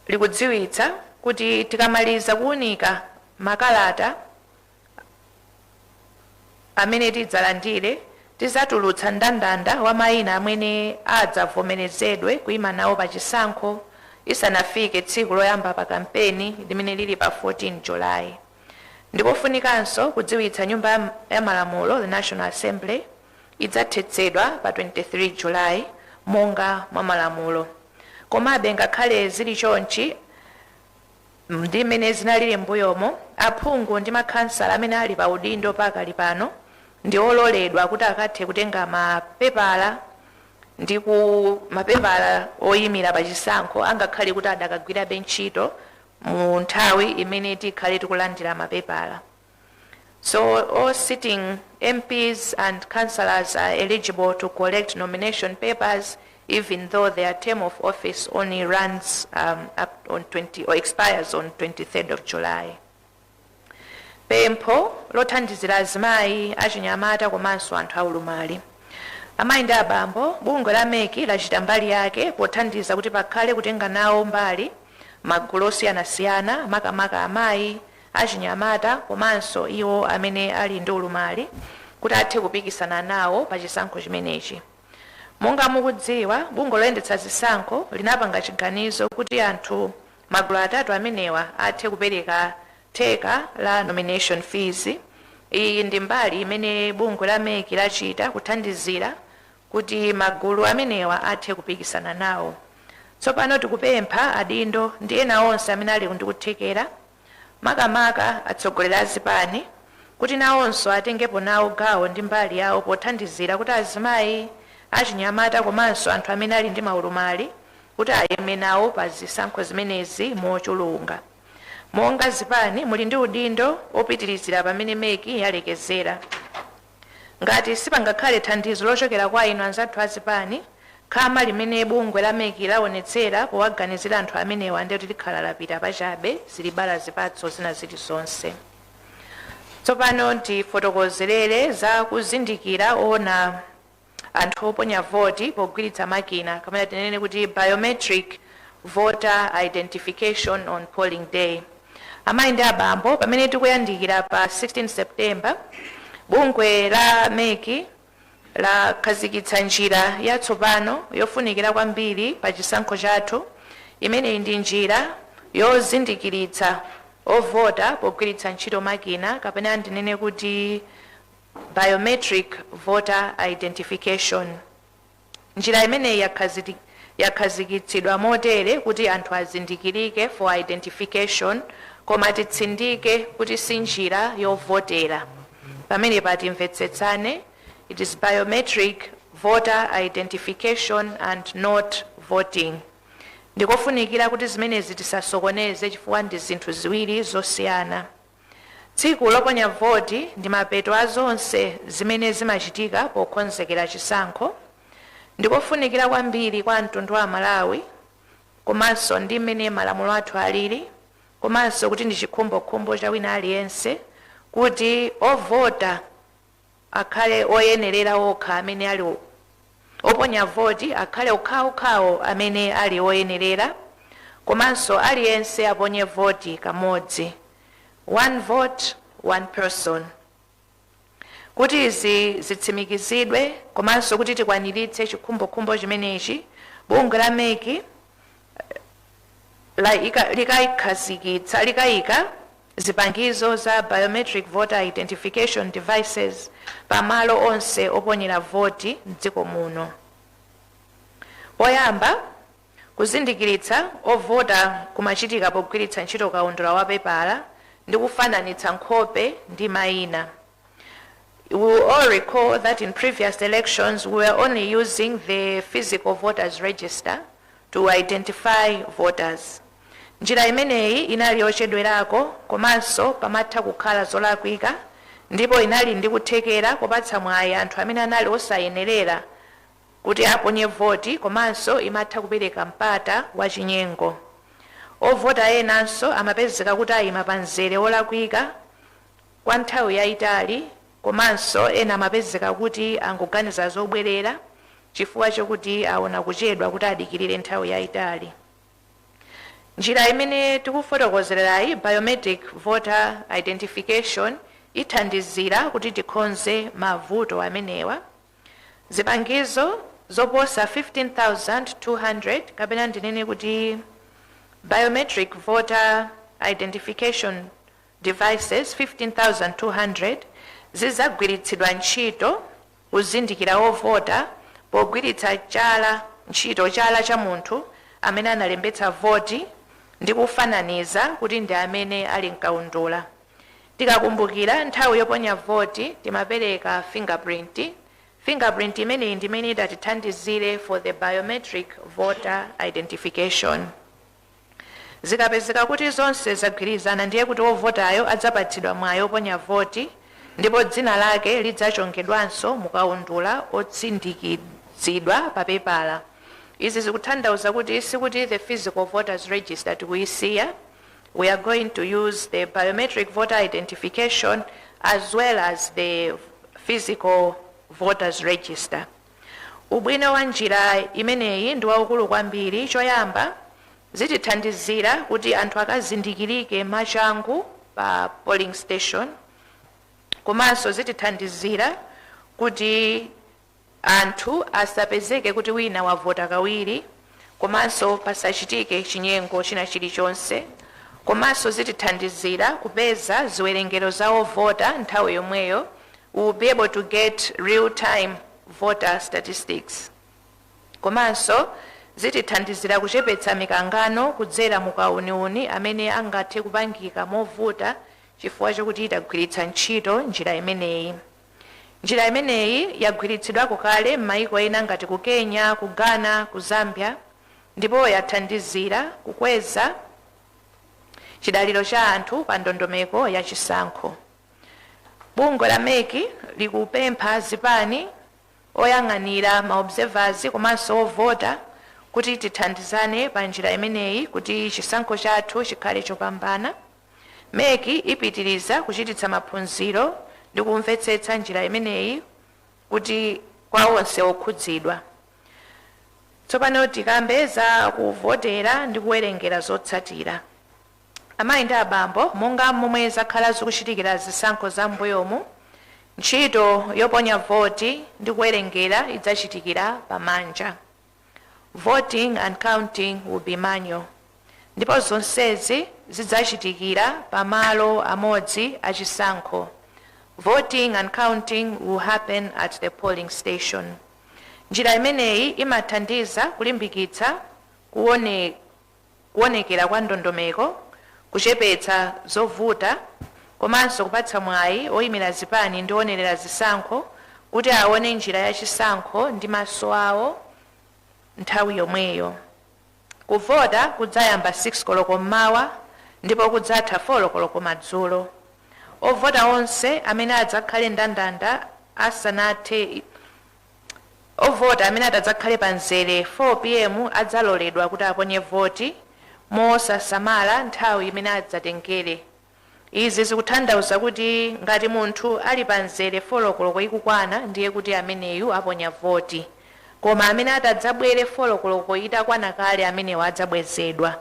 Speaker 2: likudziwitsa kuti tikamaliza kuwunika makalata amene tidzalandire, tidzatulutsa mndandanda wa mayina amene adzavomerezedwe kuyima nawo pa chisankho isanafike tsiku loyamba pa kampeni limene lili pa 14 Julayi. Ndikofunikanso kudziwitsa Nyumba ya Malamulo, the National Assembly, idzathetsedwa pa 23 Julayi monga mwa malamulo. Komabe, ngakhale zili chonchi ndi mmene zinalili m'mbuyomo, aphungu ndi makhansala amene ali pa udindo pakali pano ndi ololedwa kuti akathe kutenga mapepala ndi ku mapepala oyimira pa chisankho, angakhale kuti adakagwirabe ntchito mu nthawi imene tikhale tikulandira mapepala. So all sitting MPs and councillors are eligible to collect nomination papers even though their term of office only runs up on 20 or expires on 23rd of July. Pempho lothandizira azimayi, achinyamata komanso anthu aulumali. Amayi ndi abambo, bungwe la MEC lachita mbali yake pothandiza kuti pakhale kutenga nawo mbali magulu osiyanasiyana, makamaka amayi, achinyamata komanso iwo amene ali ndi ulumali, kuti athe kupikisana nawo pa chisankho chimenechi. Monga mukudziwa, bungwe loyendetsa zisankho linapanga chiganizo kuti anthu magulu atatu amenewa athe kupereka theka la nomination fees. Iyi ndi mbali imene bungwe la MEC lachita kuthandizira kuti magulu amenewa athe kupikisana nawo. Tsopano tikupempha adindo ndi ena onse amene ali ndi kuthekera, makamaka atsogoleri a zipani, kuti nawonso atengepo nawo gawo ndi mbali yawo pothandizira kuti azimayi, achinyamata komanso anthu amene ali ndi maulumali kuti ayime nawo pa zisankho zimenezi mochuluka. Monga zipani, muli ndi udindo opitirizira pamene MEC yalekezera. Ngati sipangakhale thandizo lochokera kwa inu anzathu azipani, khama limene bungwe la MEC laonetsera powaganizira anthu amenewa ndiye likhala lapita pachabe, silibala zipatso zina zilizonse. Tsopano ndifotokozerere za kuzindikira ona anthu oponya voti pogwiritsa makina, kapena tinene kuti biometric voter identification on polling day. Amayi ndi abambo, pamene tikuyandikira pa 16 September, bungwe la MEC lakhazikitsa njira yatsopano yofunikira kwambiri pa chisankho chathu. Imeneyi ndi njira yozindikiritsa ovota pogwiritsa ntchito makina, kapena ndinene kuti biometric voter identification. Njira imeneyi yakhazikitsidwa motere kuti anthu azindikirike for identification, koma titsindike kuti si njira yovotera. Pamene patimvetsetsane, it is biometric voter identification and not voting. Ndikofunikira kuti zimenezi tisasokoneze chifukwa ndi zinthu ziwiri zosiyana. Tsiku loponya voti ndi mapeto a zonse zimene zimachitika pokonzekera chisankho. Ndikofunikira kwambiri kwa mtundu wa Malawi, komanso ndi mmene malamulo athu alili, komanso kuti ndi chikhumbokhumbo cha wina aliyense kuti ovota akhale oyenerera okha, amene ali oponya voti akhale okhaokhawo amene ali oyenerera, komanso aliyense aponye voti kamodzi, one vote, one person. Kuti izi zitsimikizidwe komanso kuti tikwaniritse chikhumbokhumbo chimenechi, bungwe la MEC likayikhazikitsa, likayika zipangizo za biometric voter identification devices pamalo onse oponyera voti mdziko muno. Poyamba, kuzindikiritsa ovota kumachitika pogwiritsa ntchito kaundula wa pepala ndi kufananitsa nkhope ndi mayina. We will all recall that in previous elections we were only using the physical voters register to identify voters. Njira imeneyi inali yochedwerako, komanso pamatha kukhala zolakwika Ndipo inali ndi kuthekera kupatsa mwayi anthu amene anali osayenerera kuti aponye voti, komanso imatha kupereka mpata wa chinyengo. Ovota enanso amapezeka kuti ayima pa mzere wolakwika kwa nthawi yayitali, komanso ena amapezeka kuti angoganiza zobwerera chifukwa chokuti aona kuchedwa kuti adikirire nthawi yayitali. Njira imene tikufotokozerayi, biometric voter identification, ithandizira kuti tikonze mavuto amenewa. Zipangizo zoposa 15,200, kapena ndinene kuti biometric voter identification devices 15,200, zidzagwiritsidwa ntchito kuzindikira ovota pogwiritsa chala ntchito chala cha munthu amene analembetsa voti ndi kufananiza kuti ndi amene ali mkaundula. Tikakumbukira, nthawi yoponya voti timapereka fingerprint. Fingerprint imeneyi ndi imene itatithandizire for the biometric voter identification. Zikapezeka kuti zonse zagwirizana, ndiye kuti wovotayo adzapatsidwa mwayi oponya voti, ndipo dzina lake lidzachongedwanso mukaundula otsindikizidwa pa pepala. Izi zikutanthauza kuti sikuti the physical voters register tikuyisiya. We are going to use the biometric voter identification as well as the physical voters register. Ubwino wa njira imeneyi ndi waukulu kwambiri. Choyamba, zitithandizira kuti anthu akazindikirike mwachangu pa polling station, komanso zitithandizira kuti anthu asapezeke kuti wina wavota kawiri, komanso pasachitike chinyengo china chilichonse, komanso zitithandizira kupeza ziwerengero za ovota nthawi yomweyo. We will be able to get real time voter statistics. Komanso zitithandizira kuchepetsa mikangano kudzera mukauniuni amene angathe kupangika movuta chifukwa chokuti itagwiritsa ntchito njira imeneyi. Njira imeneyi yagwiritsidwako kale m'mayiko ena ngati ku Kenya, ku Ghana, ku Zambia, ndipo yathandizira kukweza chidaliro cha anthu pa ndondomeko ya chisankho. Bungwe la MEC likupempha zipani, oyang'anira, ma observers komanso ovota kuti tithandizane pa njira imeneyi kuti chisankho chathu chikhale chopambana. MEC ipitiriza kuchititsa maphunziro ndi kumvetsetsa njira imeneyi kuti kwa onse okhudzidwa. Tsopano tikambe za kuvotera ndi kuwerengera zotsatira. Amayi ndi abambo, monga momwe zakhala zikuchitikira zisankho za m'mbuyomu, ntchito yoponya voti ndi kuwerengera idzachitikira pamanja. Voting and counting will be manual, ndipo zonsezi zidzachitikira pamalo amodzi achisankho. Voting and counting will happen at the polling station. Njira imeneyi imathandiza kulimbikitsa kuonekera kwa ndondomeko, kuchepetsa zovuta, komanso kupatsa mwayi oyimira zipani ndi onerera zisankho kuti aone njira ya chisankho ndi maso awo nthawi yomweyo. Kuvota kudzayamba 6 koloko mmawa ndipo kudzatha 4 koloko madzulo. Ovota onse amene adzakhale ndandanda asanathe, ovota amene atadzakhale pa mzere 4 p.m. adzaloledwa kuti aponye voti mosasamala nthawi imene adzatengere. Izi zikutanthauza kuti ngati munthu ali pa mzere 4 koloko ikukwana, ndiye kuti ameneyu aponya voti, koma amene atadzabwere 4 koloko itakwana kale, amenewo adzabwezedwa.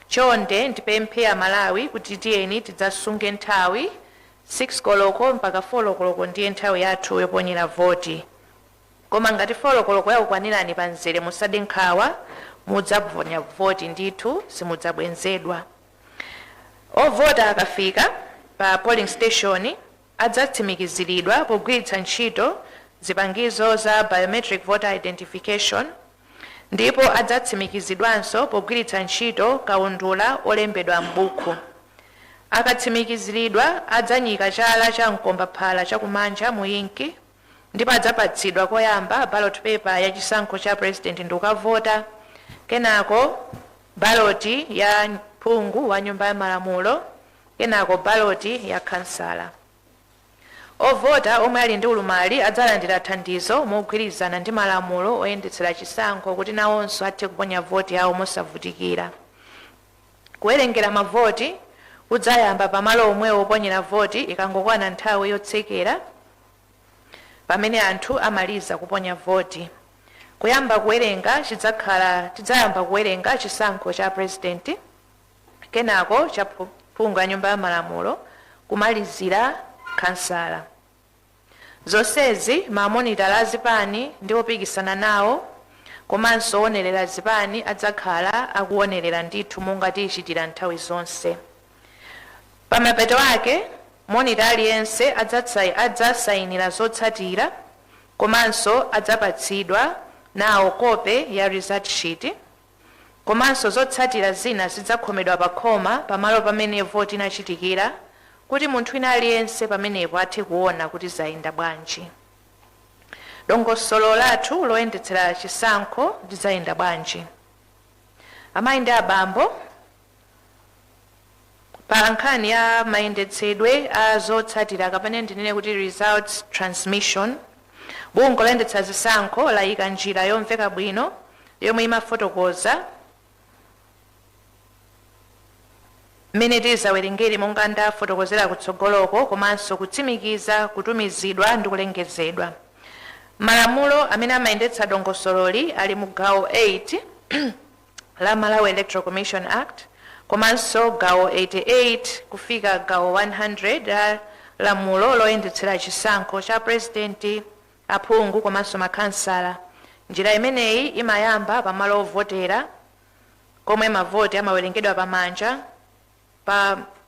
Speaker 2: Chonde ndipemphe Amalawi kuti tiyeni tidzasunge nthawi. 6 koloko mpaka 4 koloko ndiye nthawi yathu yoponyera voti, koma ngati 4 koloko yakukwanirani pa mzere, musade nkhawa, mudzaponya voti ndithu, simudzabwenzedwa. Ovota akafika pa polling station adzatsimikiziridwa pogwiritsa ntchito zipangizo za biometric voter identification, ndipo adzatsimikizidwanso pogwiritsa ntchito kaundula olembedwa m'buku. Akatsimikiziridwa, adzanyika chala cha mkombaphala chakumanja mu inki, ndipo adzapatsidwa koyamba ballot paper ya chisankho cha president ndi kukavota, kenako baloti ya phungu wa Nyumba ya Malamulo, kenako baloti ya kansala. Ovota omwe ali ndi ulumali adzalandira thandizo mogwirizana ndi malamulo oyendetsera chisankho kuti nawonso athe kuponya voti yawo mosavutikira. Kuwerengera mavoti kudzayamba pamalo omwewo oponyera voti ikangokwana nthawi yotsekera pamene anthu amaliza kuponya voti. Kuyamba kuwerenga chidzakhala tidzayamba kuwerenga chisankho cha president, kenako cha phungu ya Nyumba ya Malamulo, kumalizira kansala. Zonsezi mamonitala azipani ndi opikisana nawo komanso owonerera zipani adzakhala akuwonerera ndithu monga tichitira nthawi zonse. Pamapeto ake, monitor aliyense adzasayinira zotsatira komanso adzapatsidwa nawo kope ya result sheet, komanso zotsatira zina zidzakhomedwa pa khoma pamalo pamene voti inachitikira kuti munthu wina aliyense pamenepo athe kuona kuti zayenda bwanji. Dongosolo lathu loyendetsera chisankho lidzayenda bwanji? Amayi ndi abambo, pa nkhani ya mayendetsedwe a zotsatira, kapena ndinene kuti results transmission, bungwe loyendetsa zisankho layika njira yomveka bwino yomwe imafotokoza mmene tizawerengere monga ndafotokozera kutsogoloko, komanso kutsimikiza kutumizidwa ndi kulengezedwa. Malamulo amene amayendetsa dongosololi ali mu gawo 8 la Malawi Electoral Commission Act, komanso gawo 88 kufika gawo 100 la lamulo loyendetsera chisankho cha president, aphungu komanso makhansala. Njira imeneyi imayamba pamalo ovotera komwe mavoti amawerengedwa pamanja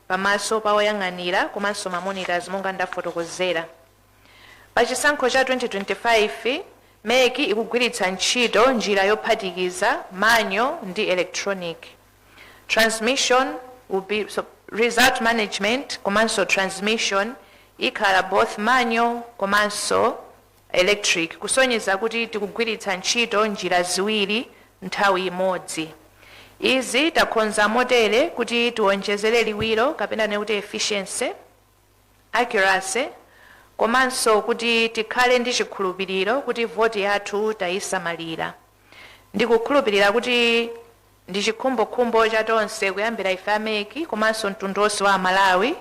Speaker 2: pamaso pa oyang'anira komanso ma monitors monga ndafotokozera. Pa chisankho cha 2025, MEC ikugwiritsa ntchito njira yophatikiza manual ndi electronic transmission. Will be so, result management komanso transmission ikhala both manual komanso electric, kusonyeza kuti tikugwiritsa ntchito njira ziwiri nthawi imodzi. Izi takonza motere kuti tiwonjezere liwiro, kapena kuti efficiency, accuracy, komanso kuti tikhale ndi chikhulupiriro kuti voti yathu tayisamalira. Ndikukhulupirira kuti ndi chikhumbokhumbo cha tonse, kuyambira ife a MEC komanso mtundu wonse wa Malawi,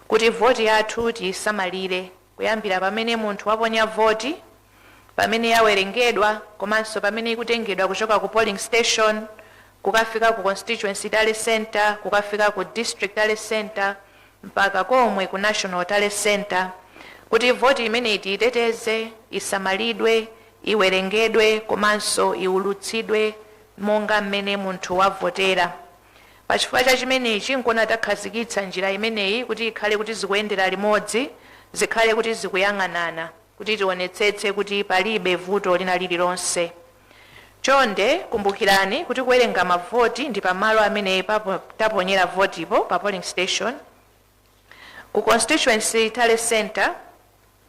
Speaker 2: kuti voti yathu tiyisamalire kuyambira pamene munthu waponya voti, pamene yawerengedwa, komanso pamene ikutengedwa kuchoka ku polling station kukafika ku constituency tally center, kukafika ku district tally center, mpaka komwe ku national tally center, kuti voti imeneyi tiyiteteze, isamalidwe, iwerengedwe komanso iwulutsidwe monga mmene munthu wavotera. Pachifukwa cha chimenechi nkona takhazikitsa njira imeneyi kuti ikhale kuti zikuyendera limodzi, zikhale kuti zikuyang'anana, kuti tionetsetse kuti palibe vuto lina lililonse. Chonde kumbukirani kuti kuwerenga mavoti ndi pamalo amene taponyera votipo, pa polling station, ku constituency tally center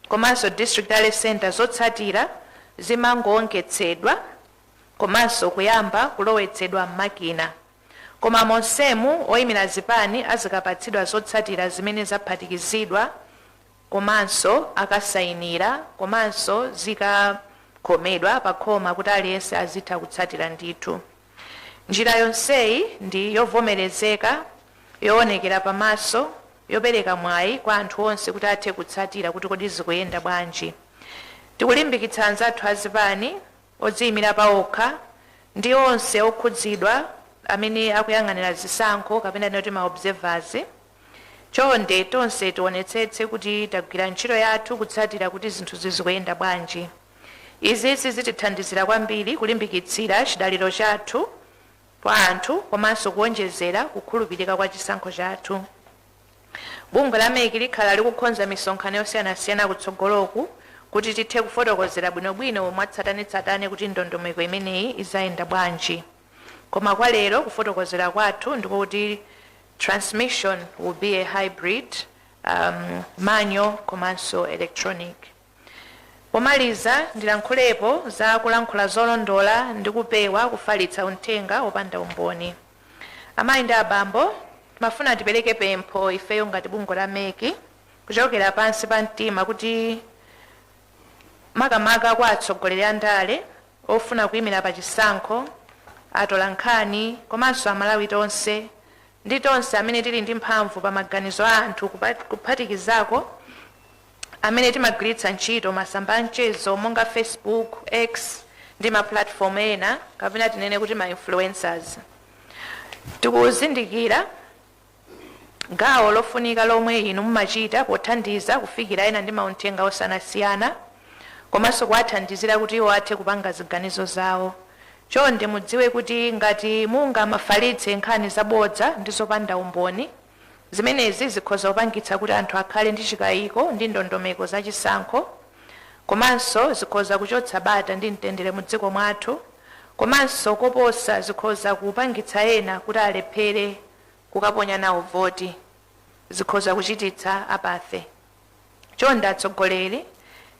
Speaker 2: komanso district tally center. Zotsatira zimangoongetsedwa komanso kuyamba kulowetsedwa m'makina, koma monsemu oyimira zipani azikapatsidwa zotsatira zimene zaphatikizidwa komanso akasayinira komanso zikakhomedwa pa khoma kuti aliyense azitha kutsatira ndithu. Njira yonseyi ndi yovomerezeka, yoonekera pamaso, yopereka mwayi kwa anthu onse kuti athe kutsatira kuti kodi zikuyenda bwanji. Tikulimbikitsa anzathu azipani, odziyimira paokha ndi onse okhudzidwa amene akuyang'anira zisankho, kapena kuti ma observers, chonde tonse tionetsetse kuti tagwira ntchito yathu kutsatira kuti zinthu zizikuyenda bwanji. Izi zitithandizira kwambiri kulimbikitsira chidaliro chathu kwa anthu komanso kuwonjezera kukhulupirika kwa chisankho chathu. Bungwe la MEC likhala likukonza misonkhano yosiyanasiyana kutsogoloku kuti tithe kufotokozera bwinobwino mwatsatanetsatane kuti ndondomeko imeneyi izayenda bwanji, koma kwa lero kufotokozera kwathu ndikuti transmission will be a hybrid, manual komanso electronic. Pomaliza, ndilankhulepo za kulankhula zolondola ndi kupewa kufalitsa uthenga wopanda umboni. Amayi ndi abambo, timafuna tipereke pempho ifeyo ngati bungwe la MEC. Kuchokera pansi pa mtima kuti makamaka kwa atsogoleri a ndale ofuna kuyimira pa chisankho, atola nkhani, komanso Amalawi tonse ndi tonse amene tili ndi mphamvu pa maganizo a anthu, kuphatikizako amene timagwiritsa ntchito masamba a mchezo monga Facebook, X ndi ma platform ena, kapena tinene kuti ma influencers, tikuzindikira gawo lofunika lomwe inu mumachita pothandiza kufikira ena ndi mauthenga osiyanasiyana, komanso kuwathandizira kuti iwo athe kupanga ziganizo zawo. Chonde mudziwe kuti ngati mungamafalitse nkhani zabodza ndi zopanda umboni, zimenezi zikhoza kupangitsa kuti anthu akhale ndi chikayiko ndi ndondomeko zachisankho, komanso zikhoza kuchotsa bata ndi mtendere mu dziko mwathu, komanso koposa zikhoza kupangitsa ena kuti alephere kukaponya nawo voti, zikhoza kuchititsa apathy. Chonde atsogoleri,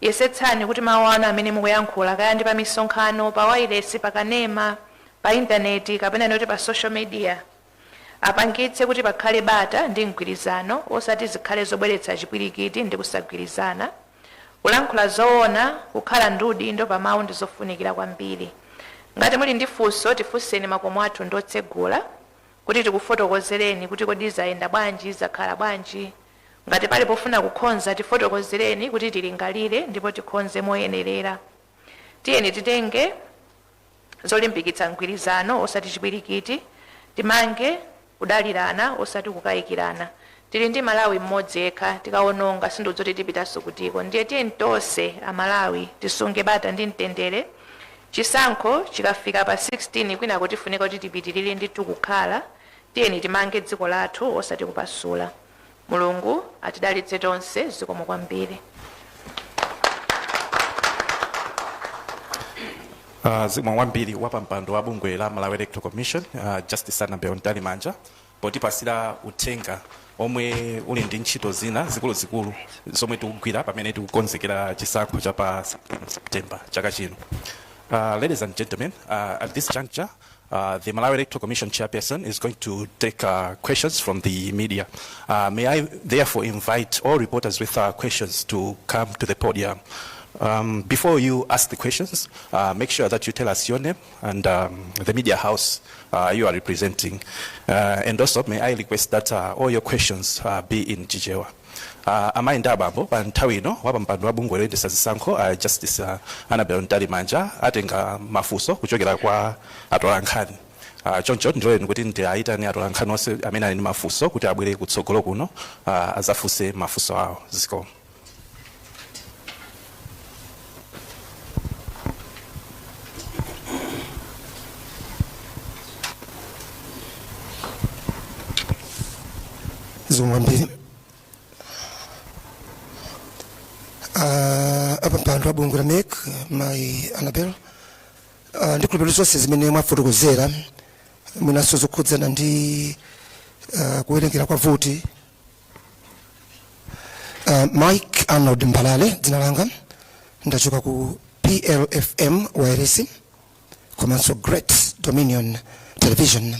Speaker 2: yesetsani kuti mawu anu amene mukuyankhula, kaya ndi pa misonkhano, pa wailesi, pa kanema, pa intaneti, kapena noti pa social media, apangitse kuti pakhale bata ndi mgwirizano, osati zikhale zobweretsa chipwirikiti ndi kusagwirizana. Kulankhula zoona, kukhala ndi udindo pa mawu ndi zofunikira kwambiri. Ngati muli ndi funso, tifunseni, makomo athu ndi otsegula kuti tikufotokozereni kuti kodi zayenda bwanji, zakhala bwanji. Ngati pali pofuna kukonza, tifotokozereni kuti tilingalire ndipo tikonze moyenerera. Tiyeni titenge zolimbikitsa mgwirizano osati chipwirikiti, timange kudalirana osati kukayikirana. Tili ndi Malawi mmodzi yekha, tikawononga sindidzoti tipitanso kutiko. Ndiye tiyeni tonse Amalawi tisunge bata ndi mtendere. Chisankho chikafika pa 16, kwinako tifunika kuti tipitirire ndithu kukhala. Tiyeni timange dziko lathu osati kupasula. Mulungu atidalitse tonse. Zikomo kwambiri.
Speaker 3: Zikomo kwambiri wapampando wa bungwe la Malawi Electoral Commission, Justice Annabel Mtalimanja, potipasira uthenga omwe uli ndi ntchito zina zikuluzikulu zomwe tikugwira pamene tikukonzekera chisankho cha pa 16 September chaka chino. Ladies and gentlemen, at this juncture, the Malawi Electoral Commission chairperson is going to take questions from the media. May I therefore invite all reporters with questions to come to the podium. Before you ask the questions, make sure that you tell us your name and the media house you are representing. And also, may I request that all your questions be in Chichewa. Amayi ndi abambo, pa nthawi ino wapampando wa bungwe loyendetsa zisankho, Justice Annabel Mtalimanja, atenga mafunso kuchokera kwa atolankhani. Choncho ndiloleni kuti ndiayitane atolankhani onse amene ali ndi mafunso kuti abwere kutsogolo kuno azafunse mafunso awo. Zikomo.
Speaker 4: Zikomo kwambiri. Apampando a bungwe la MEC, mayi Annabel, ndikhulupirira zonse zimene mwafotokozera, mwinanso zokhudzana ndi kuwerengera kwa voti. Mike Arnold Mbalale dzina langa, ndachoka ku PLFM wireless komanso Great Dominion Television.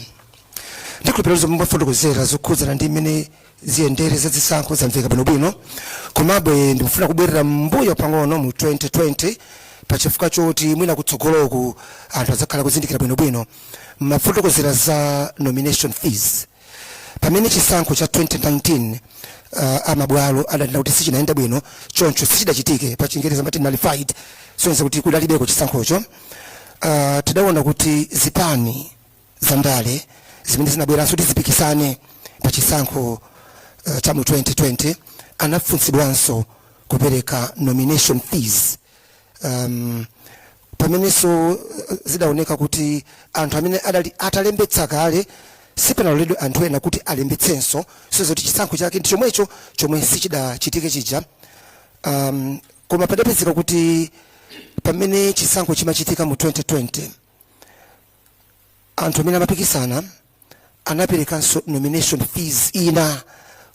Speaker 4: Ndikhulupirira zomwe mwafotokozera zokhudzana ndi mmene ziyendere za zisankho zamveka bwinobwino. Komabe ndikufuna kubwerera mbuyo pang'ono mu 2020, pachifukwa choti mwina kutsogoloku anthu adzakhala kuzindikira bwinobwino. Mafotokozera za nomination fees pamene chisankho cha 2019 amabwalo adanena kuti sichinayenda bwino, choncho sichidachitike, pa Chingereza amati nullified, soneza kuti kudalibeko chisankhocho. Tidaona kuti zipani zandale zimene zinabweranso kuti zipikisane pa chisankho cha mu 2020 anafunsidwanso kupereka nomination fees, pamenenso zidaoneka kuti anthu amene adali atalembetsa kale sipanaloledwe anthu ena kuti alembetsenso, so zoti chisankho chake ndi chomwecho chomwe sichidachitike chija. Koma padapezeka kuti pamene chisankho chimachitika mu 2020, anthu amene amapikisana anaperekanso nomination fees ina,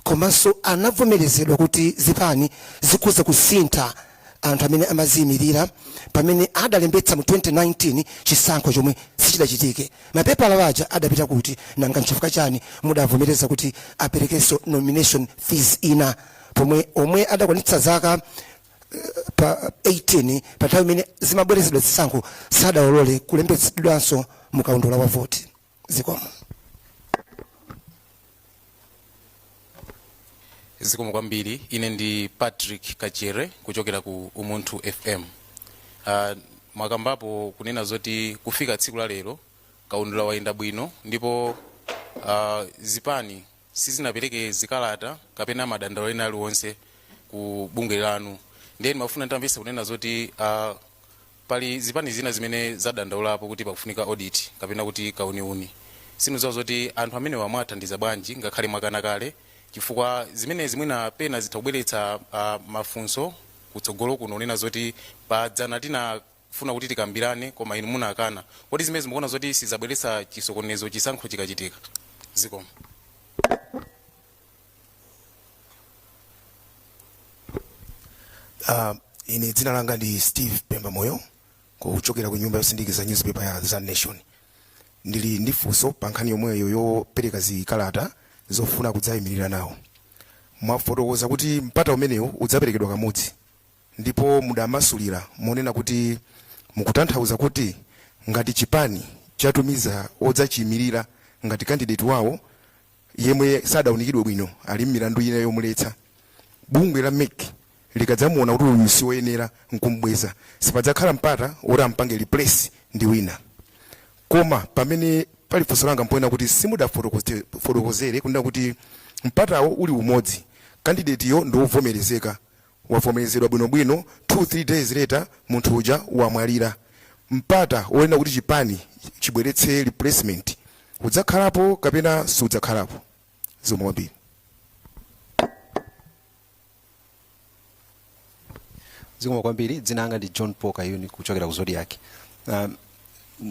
Speaker 4: komanso anavomerezedwa kuti zipani zikhoza kusintha anthu amene amaziyimirira pamene adalembetsa mu 2019 chisankho chomwe sichidachitike. Mapepala aja adapita kuti? Nanga nchifukwa chani mudavomereza kuti aperekenso nomination fees ina? Pomwe omwe adakwanitsa zaka pa 18 pa nthawi imene zimabwerezedwa zisankho sadawalole kulembetsedwanso mu kaundula wa voti. Zikomo.
Speaker 5: Zikomo kwambiri. Ine ndi Patrick Kachere kuchokera ku Umunthu FM. Mwakambapo kunena zoti kufika tsiku la lero kaundula wayenda bwino ndipo zipani sizinapereke zikalata kapena madandaulo ena aliwonse ku bungwe lanu. Ndiye ndimafuna nditamvetsa kunena zoti pali zipani zina zimene zadandaulapo kuti pakufunika audit kapena kuti kauniuni. Sindidziwa zoti anthu amenewa mwathandiza bwanji ngakhale mwakana kale, chifukwa zimenezi mwina pena zitha kubweretsa mafunso kutsogolo kuno kunena zoti padzana tinafuna kuti tikambirane koma inu munakana. Kodi zimenezi mukuona zoti sizabweretsa chisokonezo chisankho chikachitika? Zikomo.
Speaker 6: Ine dzina langa ndi Steve Pemba Moyo kuchokera ku nyumba yosindikiza newspaper ya The Nation. Ndili ndi funso pa nkhani yomweyo yopereka zikalata zofuna kudzayimirira nawo. Mwafotokoza kuti mpata umenewu udzaperekedwa kamodzi ndipo mudamasulira monena kuti mukutanthauza kuti ngati chipani chatumiza odzachiyimirira ngati candidate wawo yemwe sadaunikidwe bwino ali m'milandu ina yomuletsa, bungwe la mec likadzamuona kuti uyu siwoyenera nkumbweza, sipadzakhala mpata woti ampange replace ndi wina. Koma pamene pali funso langa mponena kuti simudafotokozere kunena kuti mpatawo uli umodzi, candidate yo ndi wovomerezeka, wavomerezedwa bwinobwino, 2 3 days later munthu uja wamwalira, mpata wonena kuti chipani chibweretse replacement udzakhalapo kapena sudzakhalapo? Zikomo kwambiri.
Speaker 7: Zikomo kwambiri. Dzina langa ndi John Paul Kayuni kuchokera ku Zodiak.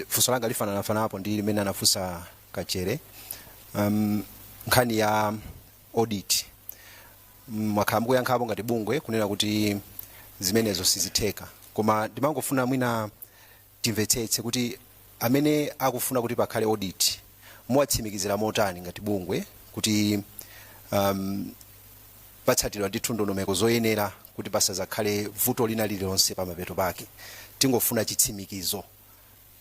Speaker 7: Funso langa lifananafananapo ndi limene anafunsa Kachere. Nkhani ya audit, mwakhala mukuyankhapo ngati bungwe kunena kuti zimenezo sizitheka, koma ndimangofuna mwina timvetsetse kuti amene akufuna kuti pakhale audit muwatsimikizira motani ngati bungwe kuti patsatidwa ndithu ndondomeko zoyenera kuti pasazakhale vuto lina lililonse pamapeto pake. Tingofuna chitsimikizo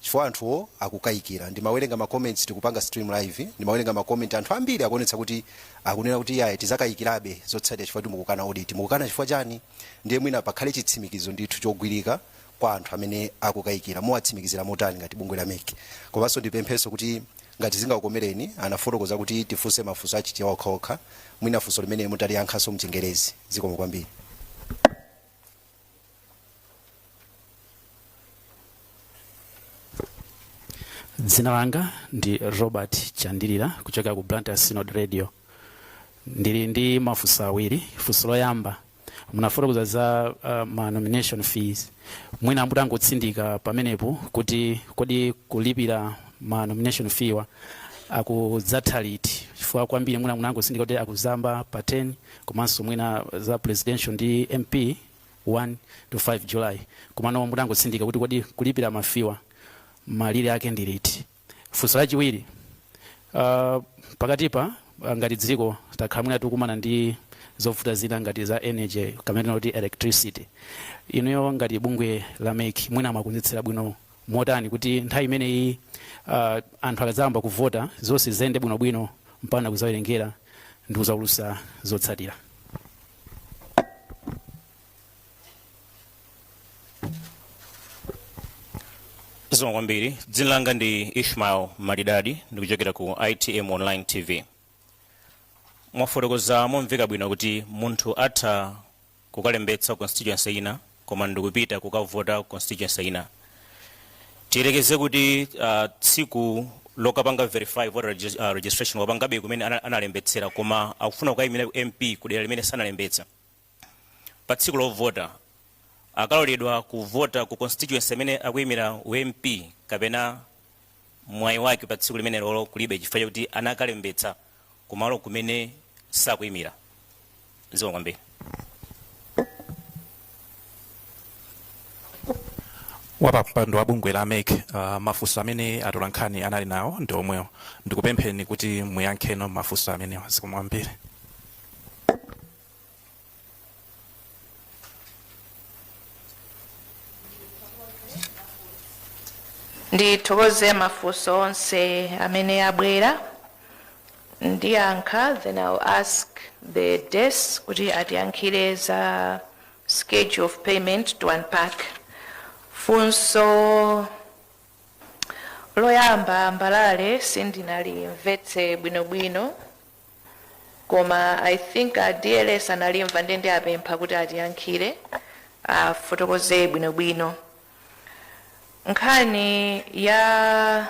Speaker 7: chifukwa anthuwo akukayikira. Ndimawerenga ma comments, tikupanga stream live, ndimawerenga ma comment, anthu ambiri akuonetsa kuti akunena kuti yayi, tizakayikirabe zotsatira chifukwa kuti mukukana audit. Mukukana chifukwa chani? Ndiye mwina pakhale chitsimikizo ndithu chogwirika kwa anthu amene akukayikira. Muwatsimikizira motani ngati bungwe la MEC? Komanso ndipemphenso kuti ngati zingakukomereni, anafotokoza kuti tifunse mafunso achichewa okhaokha, mwina funso limene mutaliyankhanso mchingerezi. Zikomo kwambiri.
Speaker 8: Dzina langa ndi Robert Chandilira kuchokera ku Blantyre Synod Radio. Ndili ndi mafunso awiri. Funso loyamba, munafotokoza za ma nomination fees. Mwina mutangotsindika pamenepo kuti kodi kulipira ma nomination fee wa akudzatha liti, chifukwa kwambiri mwina munangotsindika kuti akuzayamba pa 10 komanso mwina za presidential ndi MP 1 to 5 July, komano mutangotsindika kuti kodi kulipira ma fee wa malire ake ndi liti. Funso lachiwiri, pakatipa ngati dziko takhala mwina tikukumana ndi zovuta zina ngati za energy kapena kuti electricity. Inuyo ngati bungwe la MEC mwina mwakonzetsera bwino motani kuti nthawi imeneyi anthu akadzayamba kuvota zonse ziyende bwinobwino mpaka kudzawerengera ndi kudzaulutsa zotsatira?
Speaker 9: Zikomo kwambiri. Dzina langa ndi Ishmael Malidadi, ndikuchokera ku ITM Online TV. Mwafotokoza momveka bwino kuti munthu atha kukalembetsa constituency ina koma ndikupita kukavota constituency ina. Tiyerekeze kuti tsiku lokapanga verify voter registration wapangabe kumene analembetsera, koma akufuna kukayimira MP kudera limene sanalembetsa. Pa tsiku lovota akaloledwa kuvota ku constituency imene akuyimira u MP kapena mwayi wake pa tsiku limenelo kulibe chifukwa chakuti anakalembetsa kumalo kumene sakuyimira? Zikomo kwambiri.
Speaker 3: Wapampando wa bungwe la MEC, mafunso amene atolankhani anali nawo ndi omwewo. Ndikupempheni kuti muyankheno mafunso amenewa. Zikomo kwambiri.
Speaker 2: Ndithokoze mafunso onse amene abwera. Ndiyankha, then I'll ask the desk kuti atiyankhire za schedule of payment to unpack. Funso loyamba, Mbalale, sindinalimvetse bwinobwino, koma I think a DLS analimva, ndiye ndiapempha kuti atiyankhire, afotokoze bwinobwino. Nkhani ya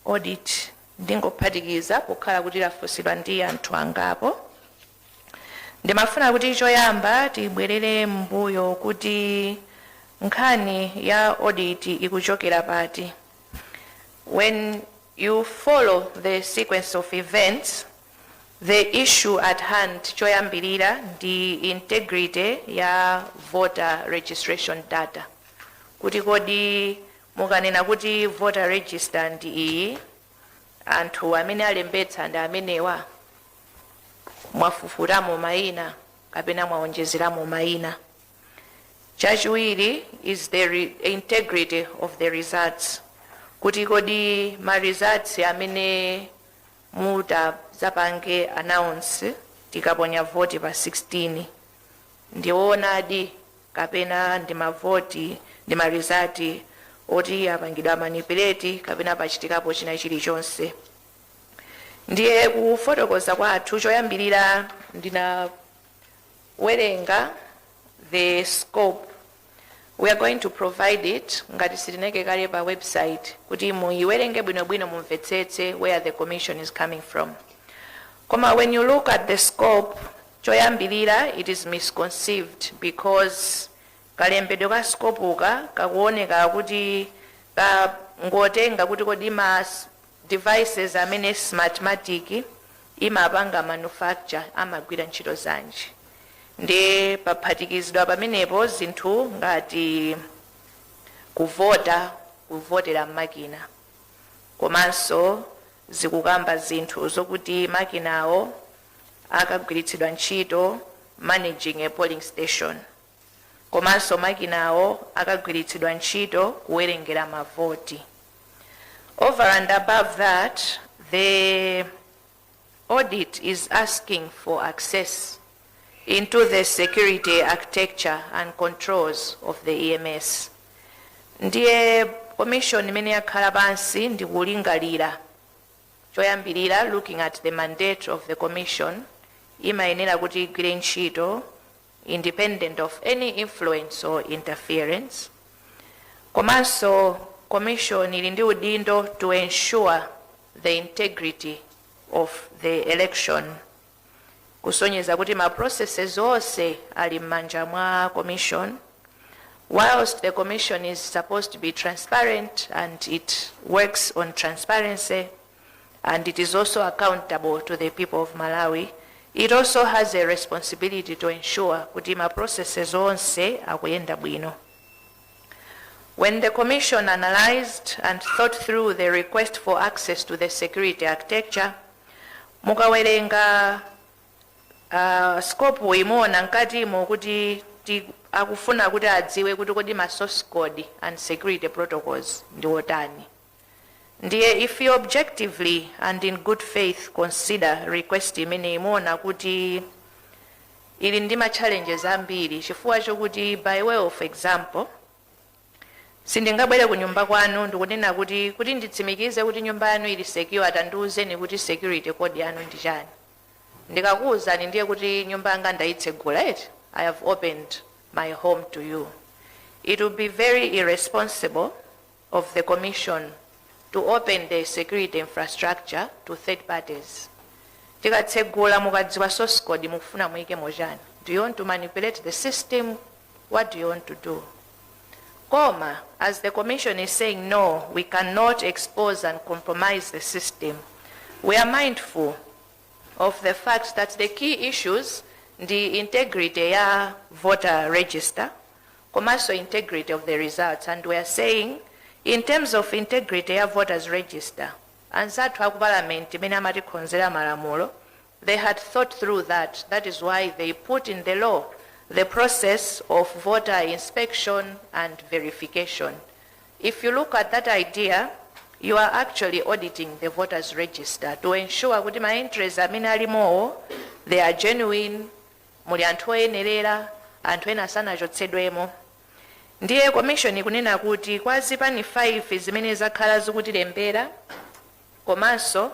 Speaker 2: audit ndingophatikiza pokhala kuti lafunsidwa ndi anthu angapo. Ndimafuna kuti choyamba tibwerere mbuyo kuti nkhani ya audit ikuchokera pati. When you follow the sequence of events, the issue at hand choyambirira ndi integrity ya voter registration data, kuti kodi mukanena kuti voter register ndi iyi, anthu amene alembetsa ndi amenewa, mwafufutamo mayina kapena mwaonjezeramo mayina? Chachiwiri is the integrity of the results, kuti kodi ma results amene mutazapange announce tikaponya voti pa 16 ndioonadi kapena ndi mavoti, ndi ma result oti apangidwa manipulate kapena pachitikapo china chilichonse? Ndiye kufotokoza kwathu, choyambirira ndinawerenga the scope. We are going to provide it, ngati sitineke kale, pa website kuti muiwerenge bwinobwino, mumvetsetse where the commission is coming from. Koma when you look at the scope, choyambirira it is misconceived because kalembedwe ka scope ka kakuoneka kuti kangotenga kuti kodi ma devices amene Smartmatic imapanga manufacture amagwira ntchito zanji. Ndi paphatikizidwa pamenepo zinthu ngati kuvota, kuvotera makina, komanso zikukamba zinthu zokuti makinawo akagwiritsidwa ntchito managing a polling station, komanso makinawo akagwiritsidwa ntchito kuwerengera mavoti. Over and above that, the audit is asking for access into the security architecture and controls of the EMS. Ndiye commission imene yakhala pansi ndikulingalira, choyambirira, looking at the mandate of the commission, imayenera kuti igwire ntchito independent of any influence or interference. Komanso commission ili ndi udindo to ensure the integrity of the election, kusonyeza kuti ma processes onse ali m'manja mwa commission. Whilst the commission is supposed to be transparent and it works on transparency and it is also accountable to the people of Malawi, it also has a responsibility to ensure kuti ma processes onse akuyenda bwino. When the commission analyzed and thought through the request for access to the security architecture, mukawerenga scope imuona mkatimo kuti akufuna kuti adziwe kuti kodi ma source code and security protocols ndi otani. Ndiye if you objectively and in good faith consider request imene, imuona kuti ili ndi ma challenges ambiri, chifukwa chokuti, by way of example, sindingabwere ku nyumba kwanu ndikunena kuti nditsimikize kuti nyumba yanu ili secure, atandiuzeni kuti security code yanu ndi chani. Ndikakuwuzani, ndiye kuti nyumba yanga ndayitsegula eti? I have opened my home to you. It will be very irresponsible of the commission to open the security infrastructure to third parties. Tikatsegula, mukadziwa source code, mukufuna muyike chani? Do you want to manipulate the system? What do you want to do? Koma as the commission is saying, no, we cannot expose and compromise the system, we are mindful of the fact that the key issues ndi integrity ya voter register komanso integrity of the results. And we are saying, in terms of integrity ya voters register, anzathu aku Parliament imene amatikhonzera malamulo, they had thought through that. That is why they put in the law the process of voter inspection and verification. If you look at that idea, you are actually auditing the voters register to ensure kuti ma entries amene alimowo, they are genuine, muli anthu oyenerera, anthu ena sanachotsedwemo. Ndiye commission ikunena kuti kwa zipani 5 zimene zakhala zikutilembera komanso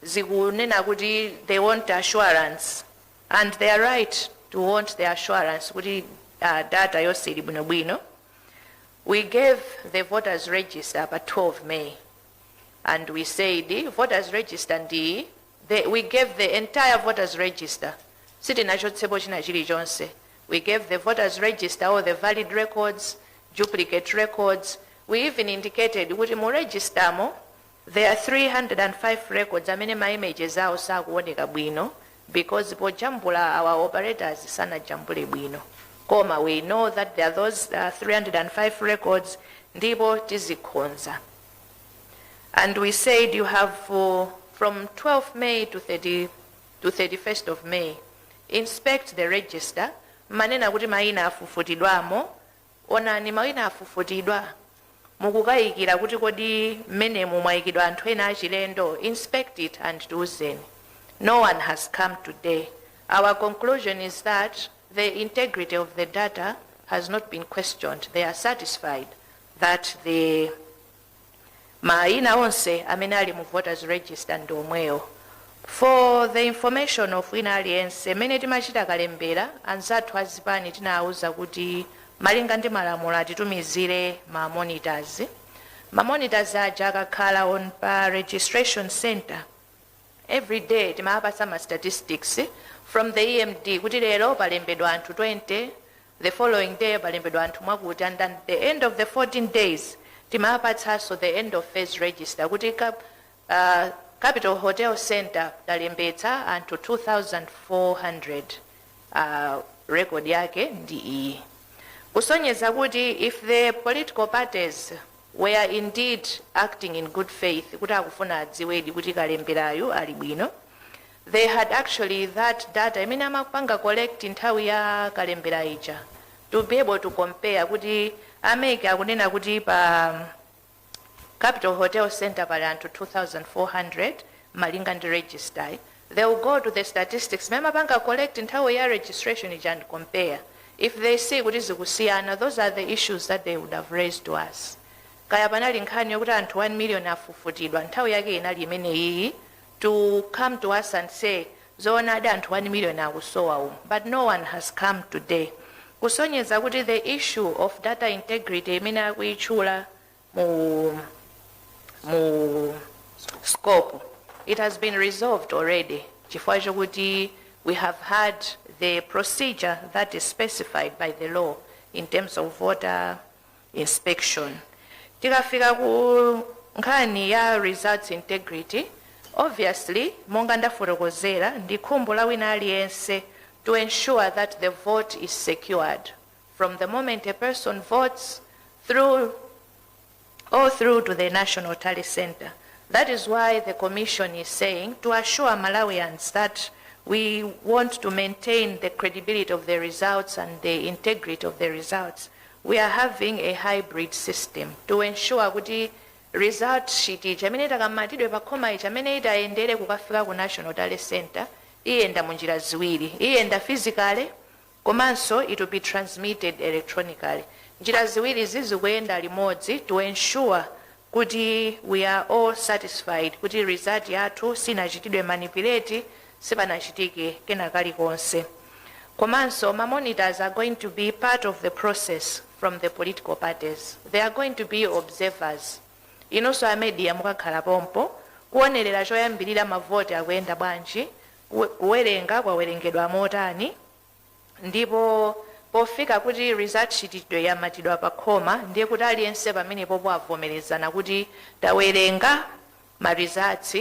Speaker 2: zikunena kuti they want assurance, and they are right to want the assurance kuti data yonse ili bwinobwino. We gave the voters register pa 12 May and we said voters register ndi we gave the entire voters register, sitinachotsepo china chilichonse. We gave the voters register, all the valid records, duplicate records. We even indicated kuti mu registermo there are 305 records amene ma images awo sakuoneka bwino because pojambula our operators sanajambule bwino, koma we know that there are those 305 records ndipo tizikonza. And we said you have from 12 May to 30 to 31st of May, inspect the register. Manena kuti mayina afufutidwamo, onani mayina afufutidwa, mukukayikira kuti kodi mmenemu mwayikidwa anthu ena achilendo, inspect it and tiuzeni. No one has come today. Our conclusion is that the integrity of the data has not been questioned. They are satisfied that the mayina onse amene ali mu voters register ndi omwewo. For the information of wina aliyense, mmene timachita kalembera, anzathu azipani tinawuza kuti malinga ndi malamulo atitumizire ma monitors. Ma monitors aja akakhala on pa registration center every day, timawapatsa ma statistics from the EMD kuti lero palembedwa anthu 20, the following day palembedwa anthu mwakuti, and at the end of the 14 days timawapatsanso the end of phase register kuti Capital Hotel Center talembetsa anthu 2400, record yake ndi iyi, kusonyeza kuti if the political parties were indeed acting in good faith kuti akufuna adziwedi kuti kalemberayo ali bwino, they had actually that data imene amapanga collect nthawi ya kalembera ija to be able to compare kuti a MEC akunena kuti pa Capital Hotel Center pali anthu 2400 malinga ndi register. They will go to the statistics mene amapanga collect nthawi ya registration ija and compare. If they see kuti zikusiyana, those are the issues that they would have raised to us. Kaya panali nkhani yokuti anthu 1 million afufutidwa, nthawi yake inali imeneyiyi to come to us and say zoonadi anthu 1 million akusowa umu, but no one has come today, kusonyeza kuti the issue of data integrity imene akuyitchula mu scope, it has been resolved already, chifukwa chokuti we have had the procedure that is specified by the law in terms of voter inspection. Tikafika ku nkhani ya results integrity, obviously monga ndafotokozera, ndi khumbo la wina aliyense to ensure that the vote is secured from the moment a person votes through all through to the National Tally Center. That is why the Commission is saying to assure Malawians that we want to maintain the credibility of the results and the integrity of the results, we are having a hybrid system to ensure kuti result sheet ija imene itamatidwe pa khoma ija, amene itayendere kukafika ku National Tally Center, iyenda munjira ziwiri: iyenda physically komanso it will be transmitted electronically. Njira ziwiri zizikuyenda limodzi to ensure kuti we are all satisfied kuti result yathu sinachitidwe manipulate, sipanachitike kena kalikonse. Komanso ma monitors are going to be part of the process from the political parties. They are going to be observers. Inonso a media mukakhala pompo kuonerera choyambirira mavoti akuyenda bwanji, kuwerenga kwawerengedwa motani, ndipo pofika kuti result sheet yamatidwa pa khoma, ndiye kuti aliyense pamenepopo avomerezana kuti tawerenga, ma results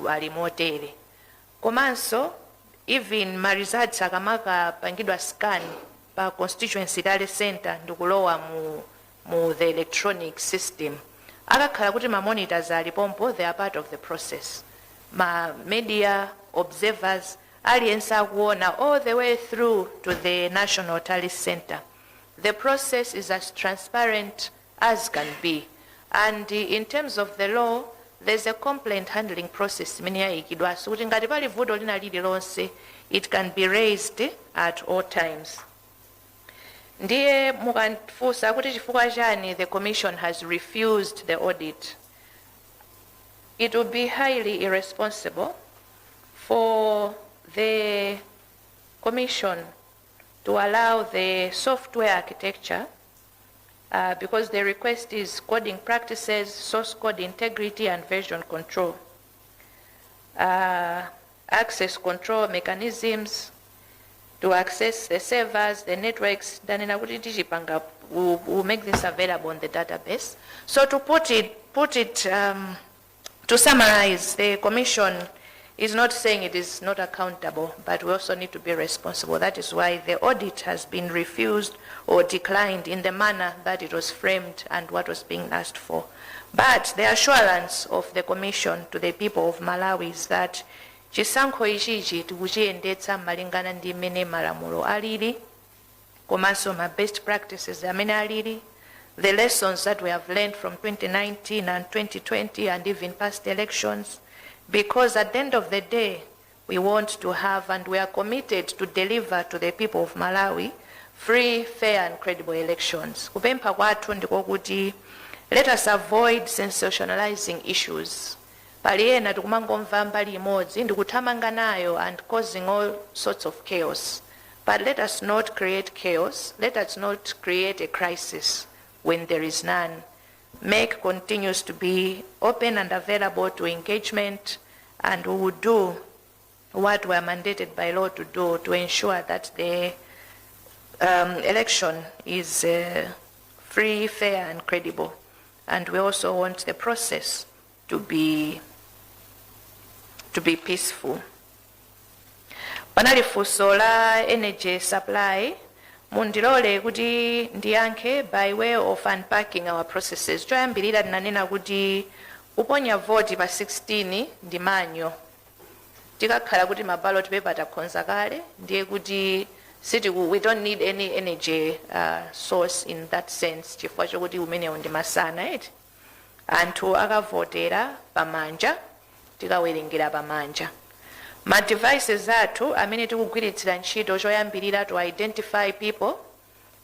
Speaker 2: ali motere. Komanso even ma results akamakapangidwa scan pa constituency tally center ndikulowa mu the electronic system, akakhala kuti ma monitors alipompo. They are part of the process. Ma media observers, aliyense akuona all the way through to the National Tally Center. The process is as transparent as can be. And in terms of the law, there's a complaint handling process imene yayikidwanso kuti ngati pali vuto lina lililonse, it can be raised at all times. Ndiye mukanfunsa kuti chifukwa chani the commission has refused the audit, it would be highly irresponsible for the commission to allow the software architecture, because the request is coding practices, source code integrity, and version control, access control mechanisms to access the servers, the networks. Ndanena kuti tichipanga, we'll make this available on the database. So to put it, to summarize, the commission is not saying it is not accountable, but we also need to be responsible. That is why the audit has been refused or declined in the manner that it was framed and what was being asked for. But the assurance of the commission to the people of Malawi is that chisankho ichichi tikuchiyendetsa malingana ndi mmene malamulo alili, komanso ma best practices amene alili, the lessons that we have learned from 2019 and 2020 and even past elections, because at the end of the day we want to have, and we are committed to deliver to the people of Malawi, free, fair and credible elections. Kupempha kwathu ndikokuti let us avoid sensationalizing issues. Pali ena tikumangomva mbali imodzi ndikuthamanga nayo and causing all sorts of chaos, but let us not create chaos. Let us not create a crisis when there is none. MEC continues to be open and available to engagement, and we will do what we are mandated by law to do to ensure that the election is free, fair, and credible. And we also want the process to be peaceful. Panali funso la energy supply. Mundilole kuti ndiyankhe by way of unpacking our processes. Choyambirira, tinanena kuti kuponya voti pa 16 ndi manual. Tikakhala kuti ma ballot paper takonza kale, ndiye kuti sitiku, we don't need any energy source in that sense, chifukwa chokuti umenewu ndi masana eti. Anthu akavotera pamanja, tikawerengera pamanja. Ma devices athu amene tikugwiritsira ntchito, choyambirira to identify people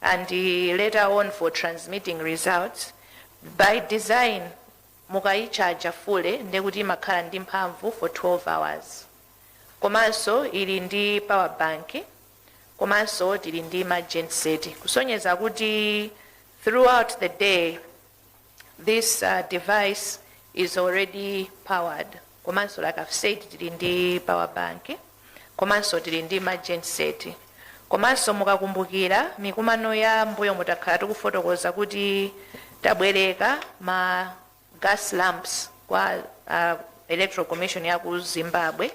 Speaker 2: and later on for transmitting results, by design mukayichaja fully ndekuti imakhala ndi mphamvu for 12 hours. Komanso ili ndi power bank, komanso tili ndi ma genset, kusonyeza kuti throughout the day this device is already powered. Komanso, like I've said, tili ndi power bank, komanso tili ndi ma genset. Komanso mukakumbukira mikumano ya mbuyo, mutakhala tikufotokoza kuti tabwereka ma gas lamps kwa Electoral Commission ya ku Zimbabwe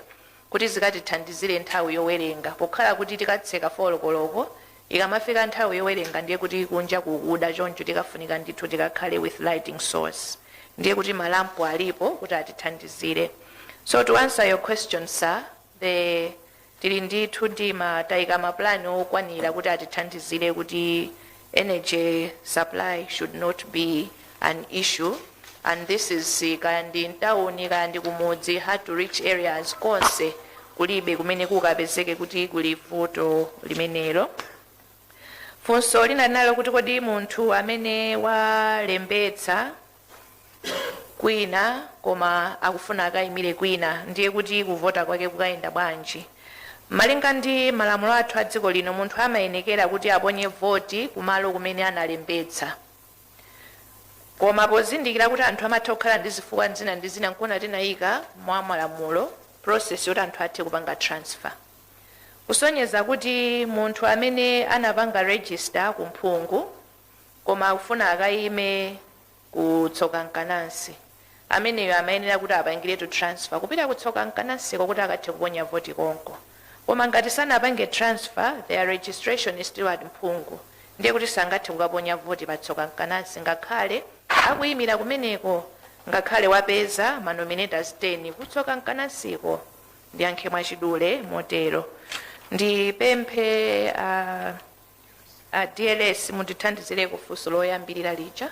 Speaker 2: kuti zikatithandizire nthawi yowerenga, pokhala kuti tikatseka 4 koloko, ikamafika nthawi yowerenga ndiye kuti kunja kukuda, choncho tikafunika ndithu tikakhale with lighting source. Ndiye kuti malampu alipo kuti atithandizire. So to answer your question, sir, the tili ndithu ndi tayika mapulani okwanira kuti atithandizire kuti energy supply should not be an issue. And this is kaya ndi mtawuni, kaya ndi kumudzi, hard to reach areas, konse kulibe kumene kukapezeke kuti kuli vuto limenelo. Funso lina linalo kuti kodi munthu amene walembetsa kwina koma akufuna akayimire kwina, ndiye kuti kuvota kwake kukayenda bwanji? Malinga ndi malamulo athu a dziko lino, munthu amayenekera kuti aponye voti kumalo kumene analembetsa. Koma pozindikira kuti anthu amatha kukhala ndi zifukwa zina ndi zina, nkona tinayika mwa malamulo process yoti anthu athe kupanga transfer, kusonyeza kuti munthu amene anapanga register ku Mphungu koma akufuna akayime ku Tsoka Mkanansi, ameneyo amayenera kuti apangiretu transfer kupita ku Tsoka Mkanansiko kuti akathe kuponya voti konko. Koma ngati sanapange transfer, their registration is still at Mphungu, ndiye kuti sangathe kukaponya voti pa Tsoka Mkanansi ngakhale akuyimira kumeneko, ngakhale wapeza ma nominators 10 ku Tsoka Mkanansiko. Ndiyankhe mwachidule motero. Ndipemphe a DLS mundithandizire kufunso loyambirira lija.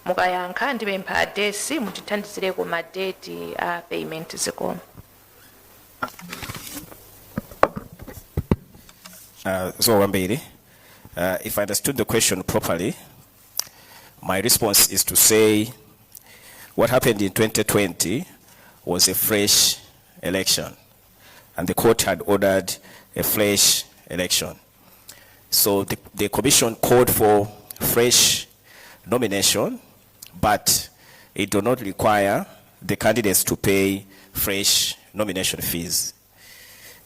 Speaker 2: Mukayankha ndipempha a Desi mutithandizireko ma date a payment. Zikomo.
Speaker 3: Zikomo kwambiri. If I understood the question properly, my response is to say what happened in 2020 was a fresh election, and the court had ordered a fresh election. So the commission called for fresh nomination, but it did not require the candidates to pay fresh nomination fees.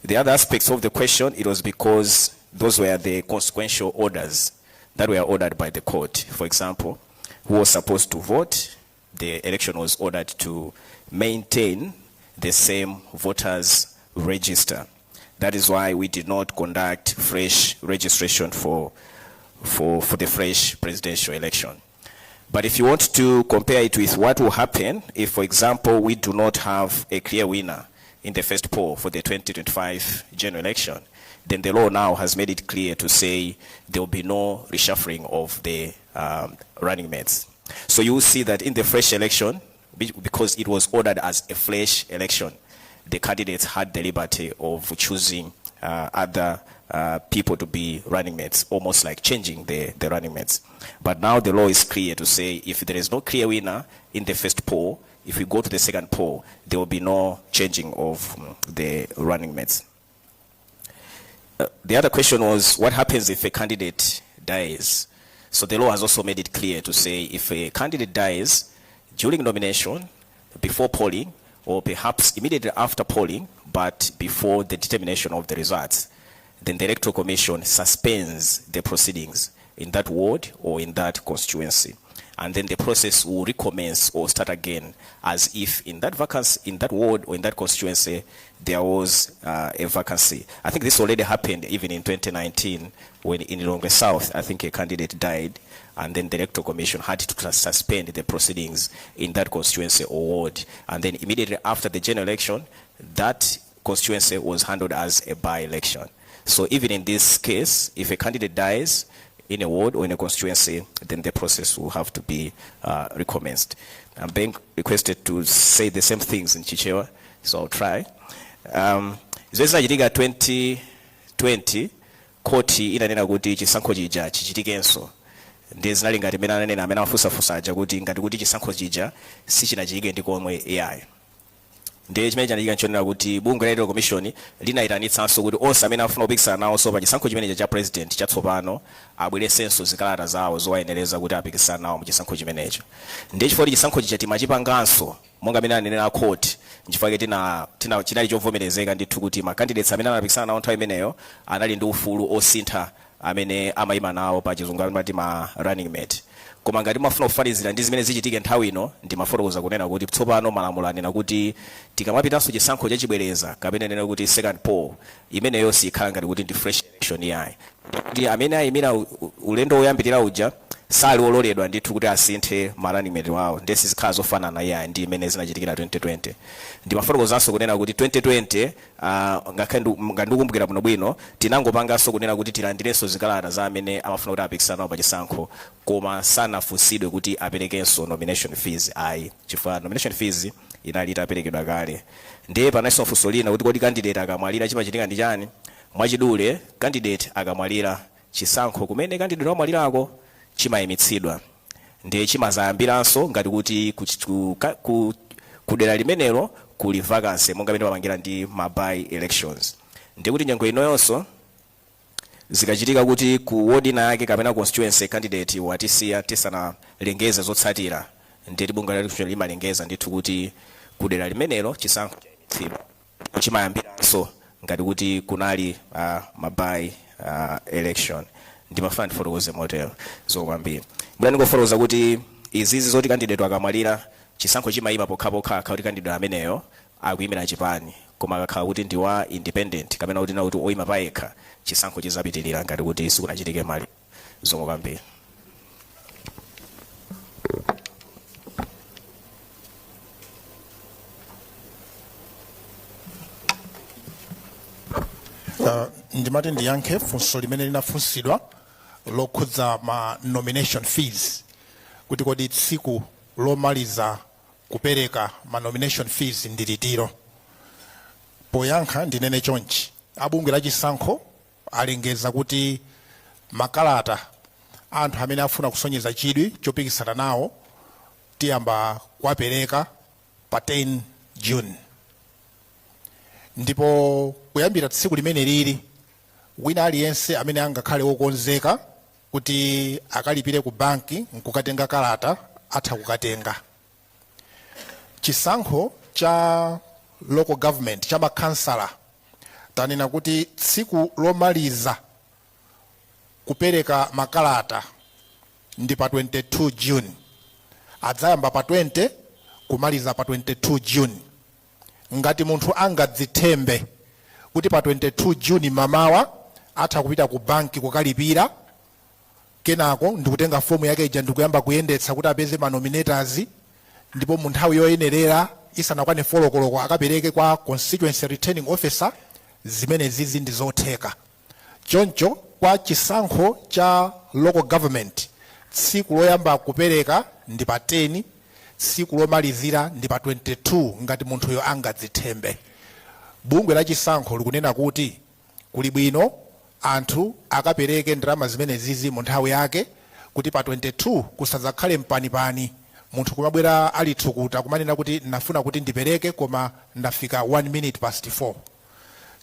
Speaker 3: The other aspects of the question, it was because those were the consequential orders that were ordered by the court. For example, who was supposed to vote, the election was ordered to maintain the same voters register. That is why we did not conduct fresh registration for the fresh presidential election. But if you want to compare it with what will happen if, for example, we do not have a clear winner in the first poll for the 2025 general election, then the law now has made it clear to say there will be no reshuffling of the running mates. So you will see that in the fresh election, because it was ordered as a fresh election, the candidates had the liberty of choosing other people to be running mates, almost like changing the running mates. But now the law is clear to say if there is no clear winner in the first poll, if we go to the second poll, there will be no changing of the running mates. The other question was, what happens if a candidate dies? So the law has also made it clear to say if a candidate dies during nomination, before polling, or perhaps immediately after polling, but before the determination of the results, then the Electoral Commission suspends the proceedings in that ward or in that constituency. And then the process will recommence or start again as if in that vacancy, in that ward or in that constituency, there was a vacancy. I think this already happened even in 2019 when in Lilongwe South, I think a candidate died, and then the Electoral Commission had to suspend the proceedings in that constituency or ward. And then immediately after the general election, that constituency was handled as a by-election. So even in this case, if a candidate dies in a ward or in a constituency, then the process will have to be recommenced. I'm being requested to say the same things in Chichewa, so I'll try. Zomwe zinachitika 2020, khoti inanena kuti chisankho chija chichitikenso, ndiye zinali ngati mmene ananena amene amafunsafunsa aja kuti ngati kuti chisankho chija sichinachitike ndi komwe iyayi. Ndiye chimene chinachitika nchonena kuti bungwe la Electoral Commission linayitanitsanso kuti onse amene afuna kupikisana nawonso pa chisankho chimenechi cha president chatsopano abweresenso zikalata zawo zowayenereza kuti apikisane nawo mu chisankho chimenecho. Ndiye chifukwa kuti chisankho chija timachipanganso monga amene ananenera court, nchifukwa tina chinali chovomerezeka ndithu kuti ma candidates amene anapikisana nawo nthawi imeneyo anali ndi ufulu osintha amene amayima nawo, pa Chizungu amati ma running mate. Koma ngati mafuna kufanizira ndi zimene zichitike nthawi ino, ndimafotokoza kunena kuti tsopano malamulo anena kuti tikamapitanso chisankho chachibwereza kapena nena kuti second poll, imeneyo sikhala ngati kuti ndi fresh election yayi, kuti amene ayimira ulendo woyambirira uja sali ololedwa ndithu kuti asinthe ma running mate wawo. Ndiye sizikhala zofanana iyayi ndi imene zinachitikira 2020. Ndimafotokozanso kunena kuti 2020, ngakhale ngati ndikukumbukira bwinobwino, tinangopanganso kunena kuti tilandirenso zikalata za amene amafuna kuti apikisane nawo pa chisankho, koma sanafunsidwe kuti aperekenso nomination fees ayi, chifukwa nomination fees inali itaperekedwa kale. Ndiye pananso funso lina kuti kodi candidate akamwalira chimachitika ndi chani? Mwachidule, candidate akamwalira, chisankho kumene candidate wamwalirako chimayimitsidwa, ndiye chimazayambiranso ngati kuti ku dera limenelo kuli vacancy, monga mene pamangira ndi ma by elections. Ndiye kuti nyengo inoyonso zikachitika kuti ku ward ina yake kapena constituency candidate watisiya tisanalengeze zotsatira, ndiye bungwe la election limalengeza ndithu kuti ku dera limenelo chisankho chayimitsidwa, chimayambiranso ngati kuti kunali ma by election. Ndimafuna ndifotokoze motero. Zikomo kwambiri. Mbona ndingofotokoza kuti izizi zoti candidate akamwalira chisankho chimayima pokhapokha akhala kuti candidate ameneyo akuyimira chipani, koma akakhala kuti ndi wa independent kapena kuti na kuti oyima payekha, chisankho chizapitirira ngati kuti sikunachitike mali. Zikomo kwambiri.
Speaker 10: Ndimati ndiyankhe funso limene linafunsidwa lokhudza ma nomination fees. Kuti kodi tsiku lomaliza kupereka ma nomination fees ndi litiro? Poyankha ndinene chonchi: abungwe la chisankho alengeza kuti makalata anthu amene afuna kusonyeza chidwi chopikisana nawo tiyamba kuwapereka pa 10 June, ndipo kuyambira tsiku limene lili, wina aliyense amene angakhale wokonzeka kuti akalipire ku banki nkukatenga kalata atha kukatenga. Chisankho cha local government, cha makhansala, tanena kuti tsiku lomaliza kupereka makalata ndi pa 22 June. Adzayamba pa 20, kumaliza pa 22 June. Ngati munthu angadzithembe kuti pa 22 June mamawa atha kupita ku banki kukalipira, kenako ndikutenga fomu yake ija ndikuyamba kuyendetsa kuti apeze ma nominators, ndipo mu nthawi yoyenerera isanakwane 4 koloko akapereke kwa constituency returning officer, zimenezizi ndi zotheka. Choncho kwa chisankho cha local government, tsiku loyamba kupereka ndi pa 10, tsiku lomalizira ndi pa 22, ngati munthuyo angadzithembe. Bungwe la chisankho likunena kuti kuli bwino anthu akapereke ndalama zimenezizi mu nthawi yake, kuti pa 22 kusadzakhale mpanipani, munthu kumabwera ali thukuta kumanena kuti ndafuna kuti ndipereke koma ndafika 1 minute past 4.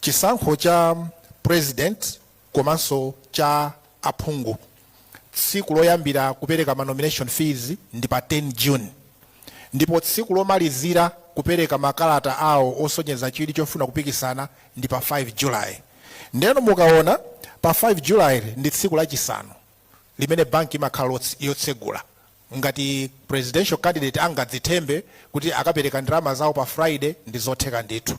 Speaker 10: Chisankho cha president komanso cha aphungu, tsiku loyambira kupereka ma nomination fees ndi pa 10 June, ndipo tsiku lomalizira kupereka makalata awo osonyeza chidwi chofuna kupikisana ndi pa 5 July. Ndeno mukaona pa 5 July ndi tsiku lachisanu limene banki imakhala yotsegula. Ngati presidential candidate angadzithembe kuti akapereka ndalama zawo pa Friday, ndi zotheka ndithu.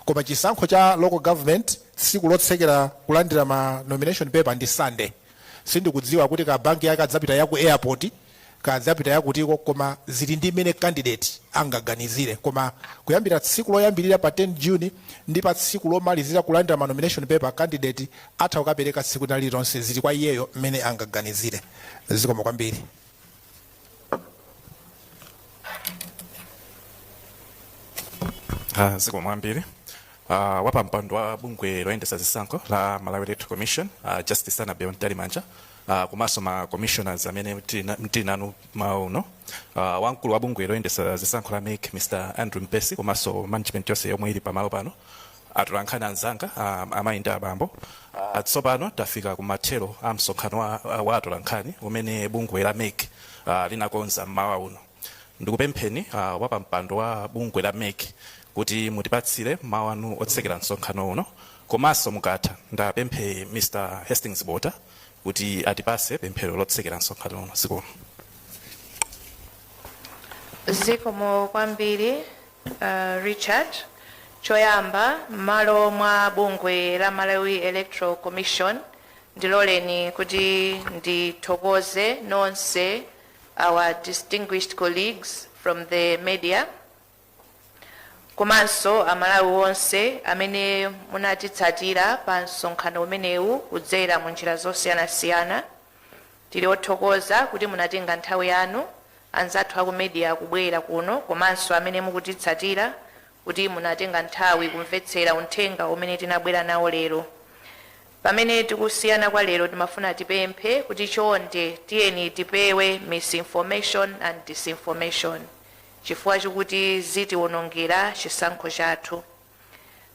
Speaker 10: Koma chisankho cha local government, tsiku lotsekera kulandira ma nomination paper ndi Sunday. Sindikudziwa kuti ka banki yake adzapita yaku airport, kadzapita yakutiko, koma zili ndi mmene candidate angaganizire. Koma kuyambira tsiku loyambirira pa 10 June ndi pa tsiku lomalizira kulandira ma nomination paper, candidate atha kukapereka tsiku lililonse, zili kwa iyeyo mmene angaganizire. Zikomo kwambiri.
Speaker 3: Zikomo kwambiri. Wapampando wa bungwe loyendetsa zisankho la Malawi Electoral Commission, Justice Annabel Mtalimanja, komanso ma commissioners amene tili nanu mawa uno, wamkulu wa bungwe loyendetsa zisankho la MEC, Mr Andrew Mpesi, komanso management yonse yomwe ili pamalo pano, atolankhani anzanga, amayi ndi abambo, tsopano tafika kumathero a msonkhano wa atolankhani umene bungwe la MEC linakonza mmawa uno. Ndikupempheni, wapampando wa bungwe la MEC, kuti mutipatsire mawu anu otsekera msonkhano uno, komanso mukatha ndapemphe Mr Hastings Bota kuti atipase pemphero lotsekera msonkhano uno. Zikomo.
Speaker 2: Zikomo kwambiri, Richard. Choyamba, m'malo mwa bungwe la Malawi Electoral Commission, ndiloleni kuti ndithokoze nonse, our distinguished colleagues from the media, komanso Amalawi onse amene munatitsatira pa msonkhano umenewu kudzera mu njira zosiyanasiyana. Tili othokoza kuti munatenga nthawi yanu, anzathu aku media kubwera kuno, komanso amene mukutitsatira, kuti munatenga nthawi kumvetsera uthenga umene tinabwera nawo lero. Pamene tikusiyana kwa lero, timafuna tipemphe kuti chonde tiyeni tipewe misinformation and disinformation, chifukwa chikuti zitiwonongera chisankho chathu.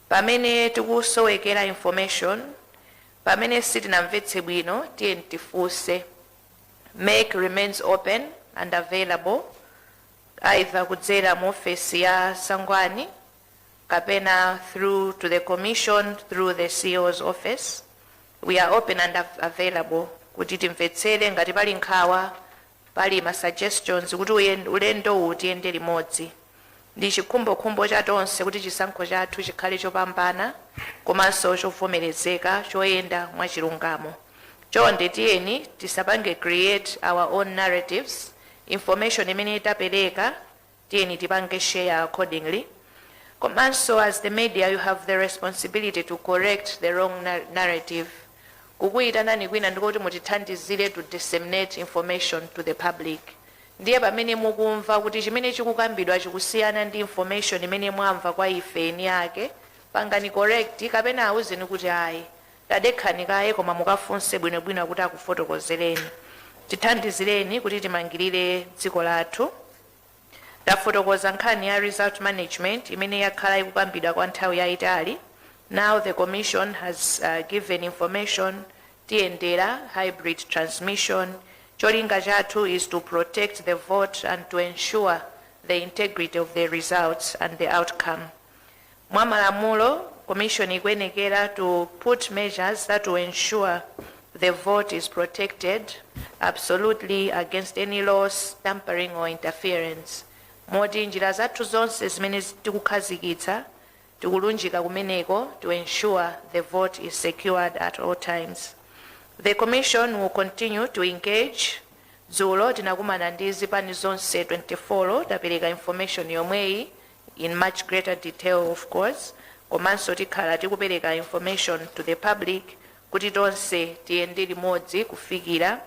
Speaker 2: Pamene tikusowekera information, pamene sitinamvetse bwino, tiyeni tifunse. MEC remains open and available, either kudzera mu ofesi ya Sangwani kapena through to the commission through the CEO's office. We are open and available kuti timvetsere ngati pali nkhawa, pali ma suggestions, kuti ulendo uwu tiyende limodzi. Ndi chikhumbokhumbo cha tonse kuti chisankho chathu chikhale chopambana komanso chovomerezeka, choyenda mwachilungamo. Chonde tiyeni tisapange create our own narratives. Information imene tapereka, tiyeni tipange share accordingly. Komanso as the media, you have the responsibility to correct the wrong narrative. Kukuyitanani kwina ndikuti mutithandizire to disseminate information to the public. Ndiye pamene mukumva kuti chimene chikukambidwa chikusiyana ndi information imene mwamva kwa ife eni ake, pangani correct kapena awuzeni kuti ayi, tadekhani kaye, koma mukafunse bwinobwino kuti akufotokozereni. Tithandizireni kuti timangirire dziko lathu. Tafotokoza nkhani ya result management imene yakhala ikukambidwa kwa nthawi yayitali. Now the commission has given information. Tiyendera hybrid transmission. Cholinga chathu is to protect the vote and to ensure the integrity of the results and the outcome. Mwa malamulo, commission ikuyenekera to put measures that will ensure the vote is protected absolutely against any loss, tampering or interference, moti njira zathu zonse zimene tikukhazikitsa tikulunjika kumeneko to ensure the vote is secured at all times. The commission will continue to engage. Dzulo tinakumana ndi zipani zonse 24, tapereka information yomweyi in much greater detail, of course, komanso tikhala tikupereka information to the public kuti tonse tiyende limodzi kufikira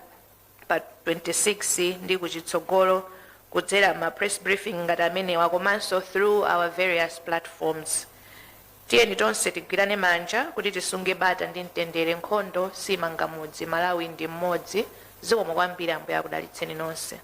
Speaker 2: pa 26 ndi kuchitsogolo, kudzera ma press briefing ngati amenewa komanso through our various platforms. Tiyeni tonse tigwirane manja kuti tisunge bata ndi mtendere. Nkhondo simanga mudzi. Malawi ndi mmodzi. Zikomo kwambiri. Ambuye akudalitseni nonse.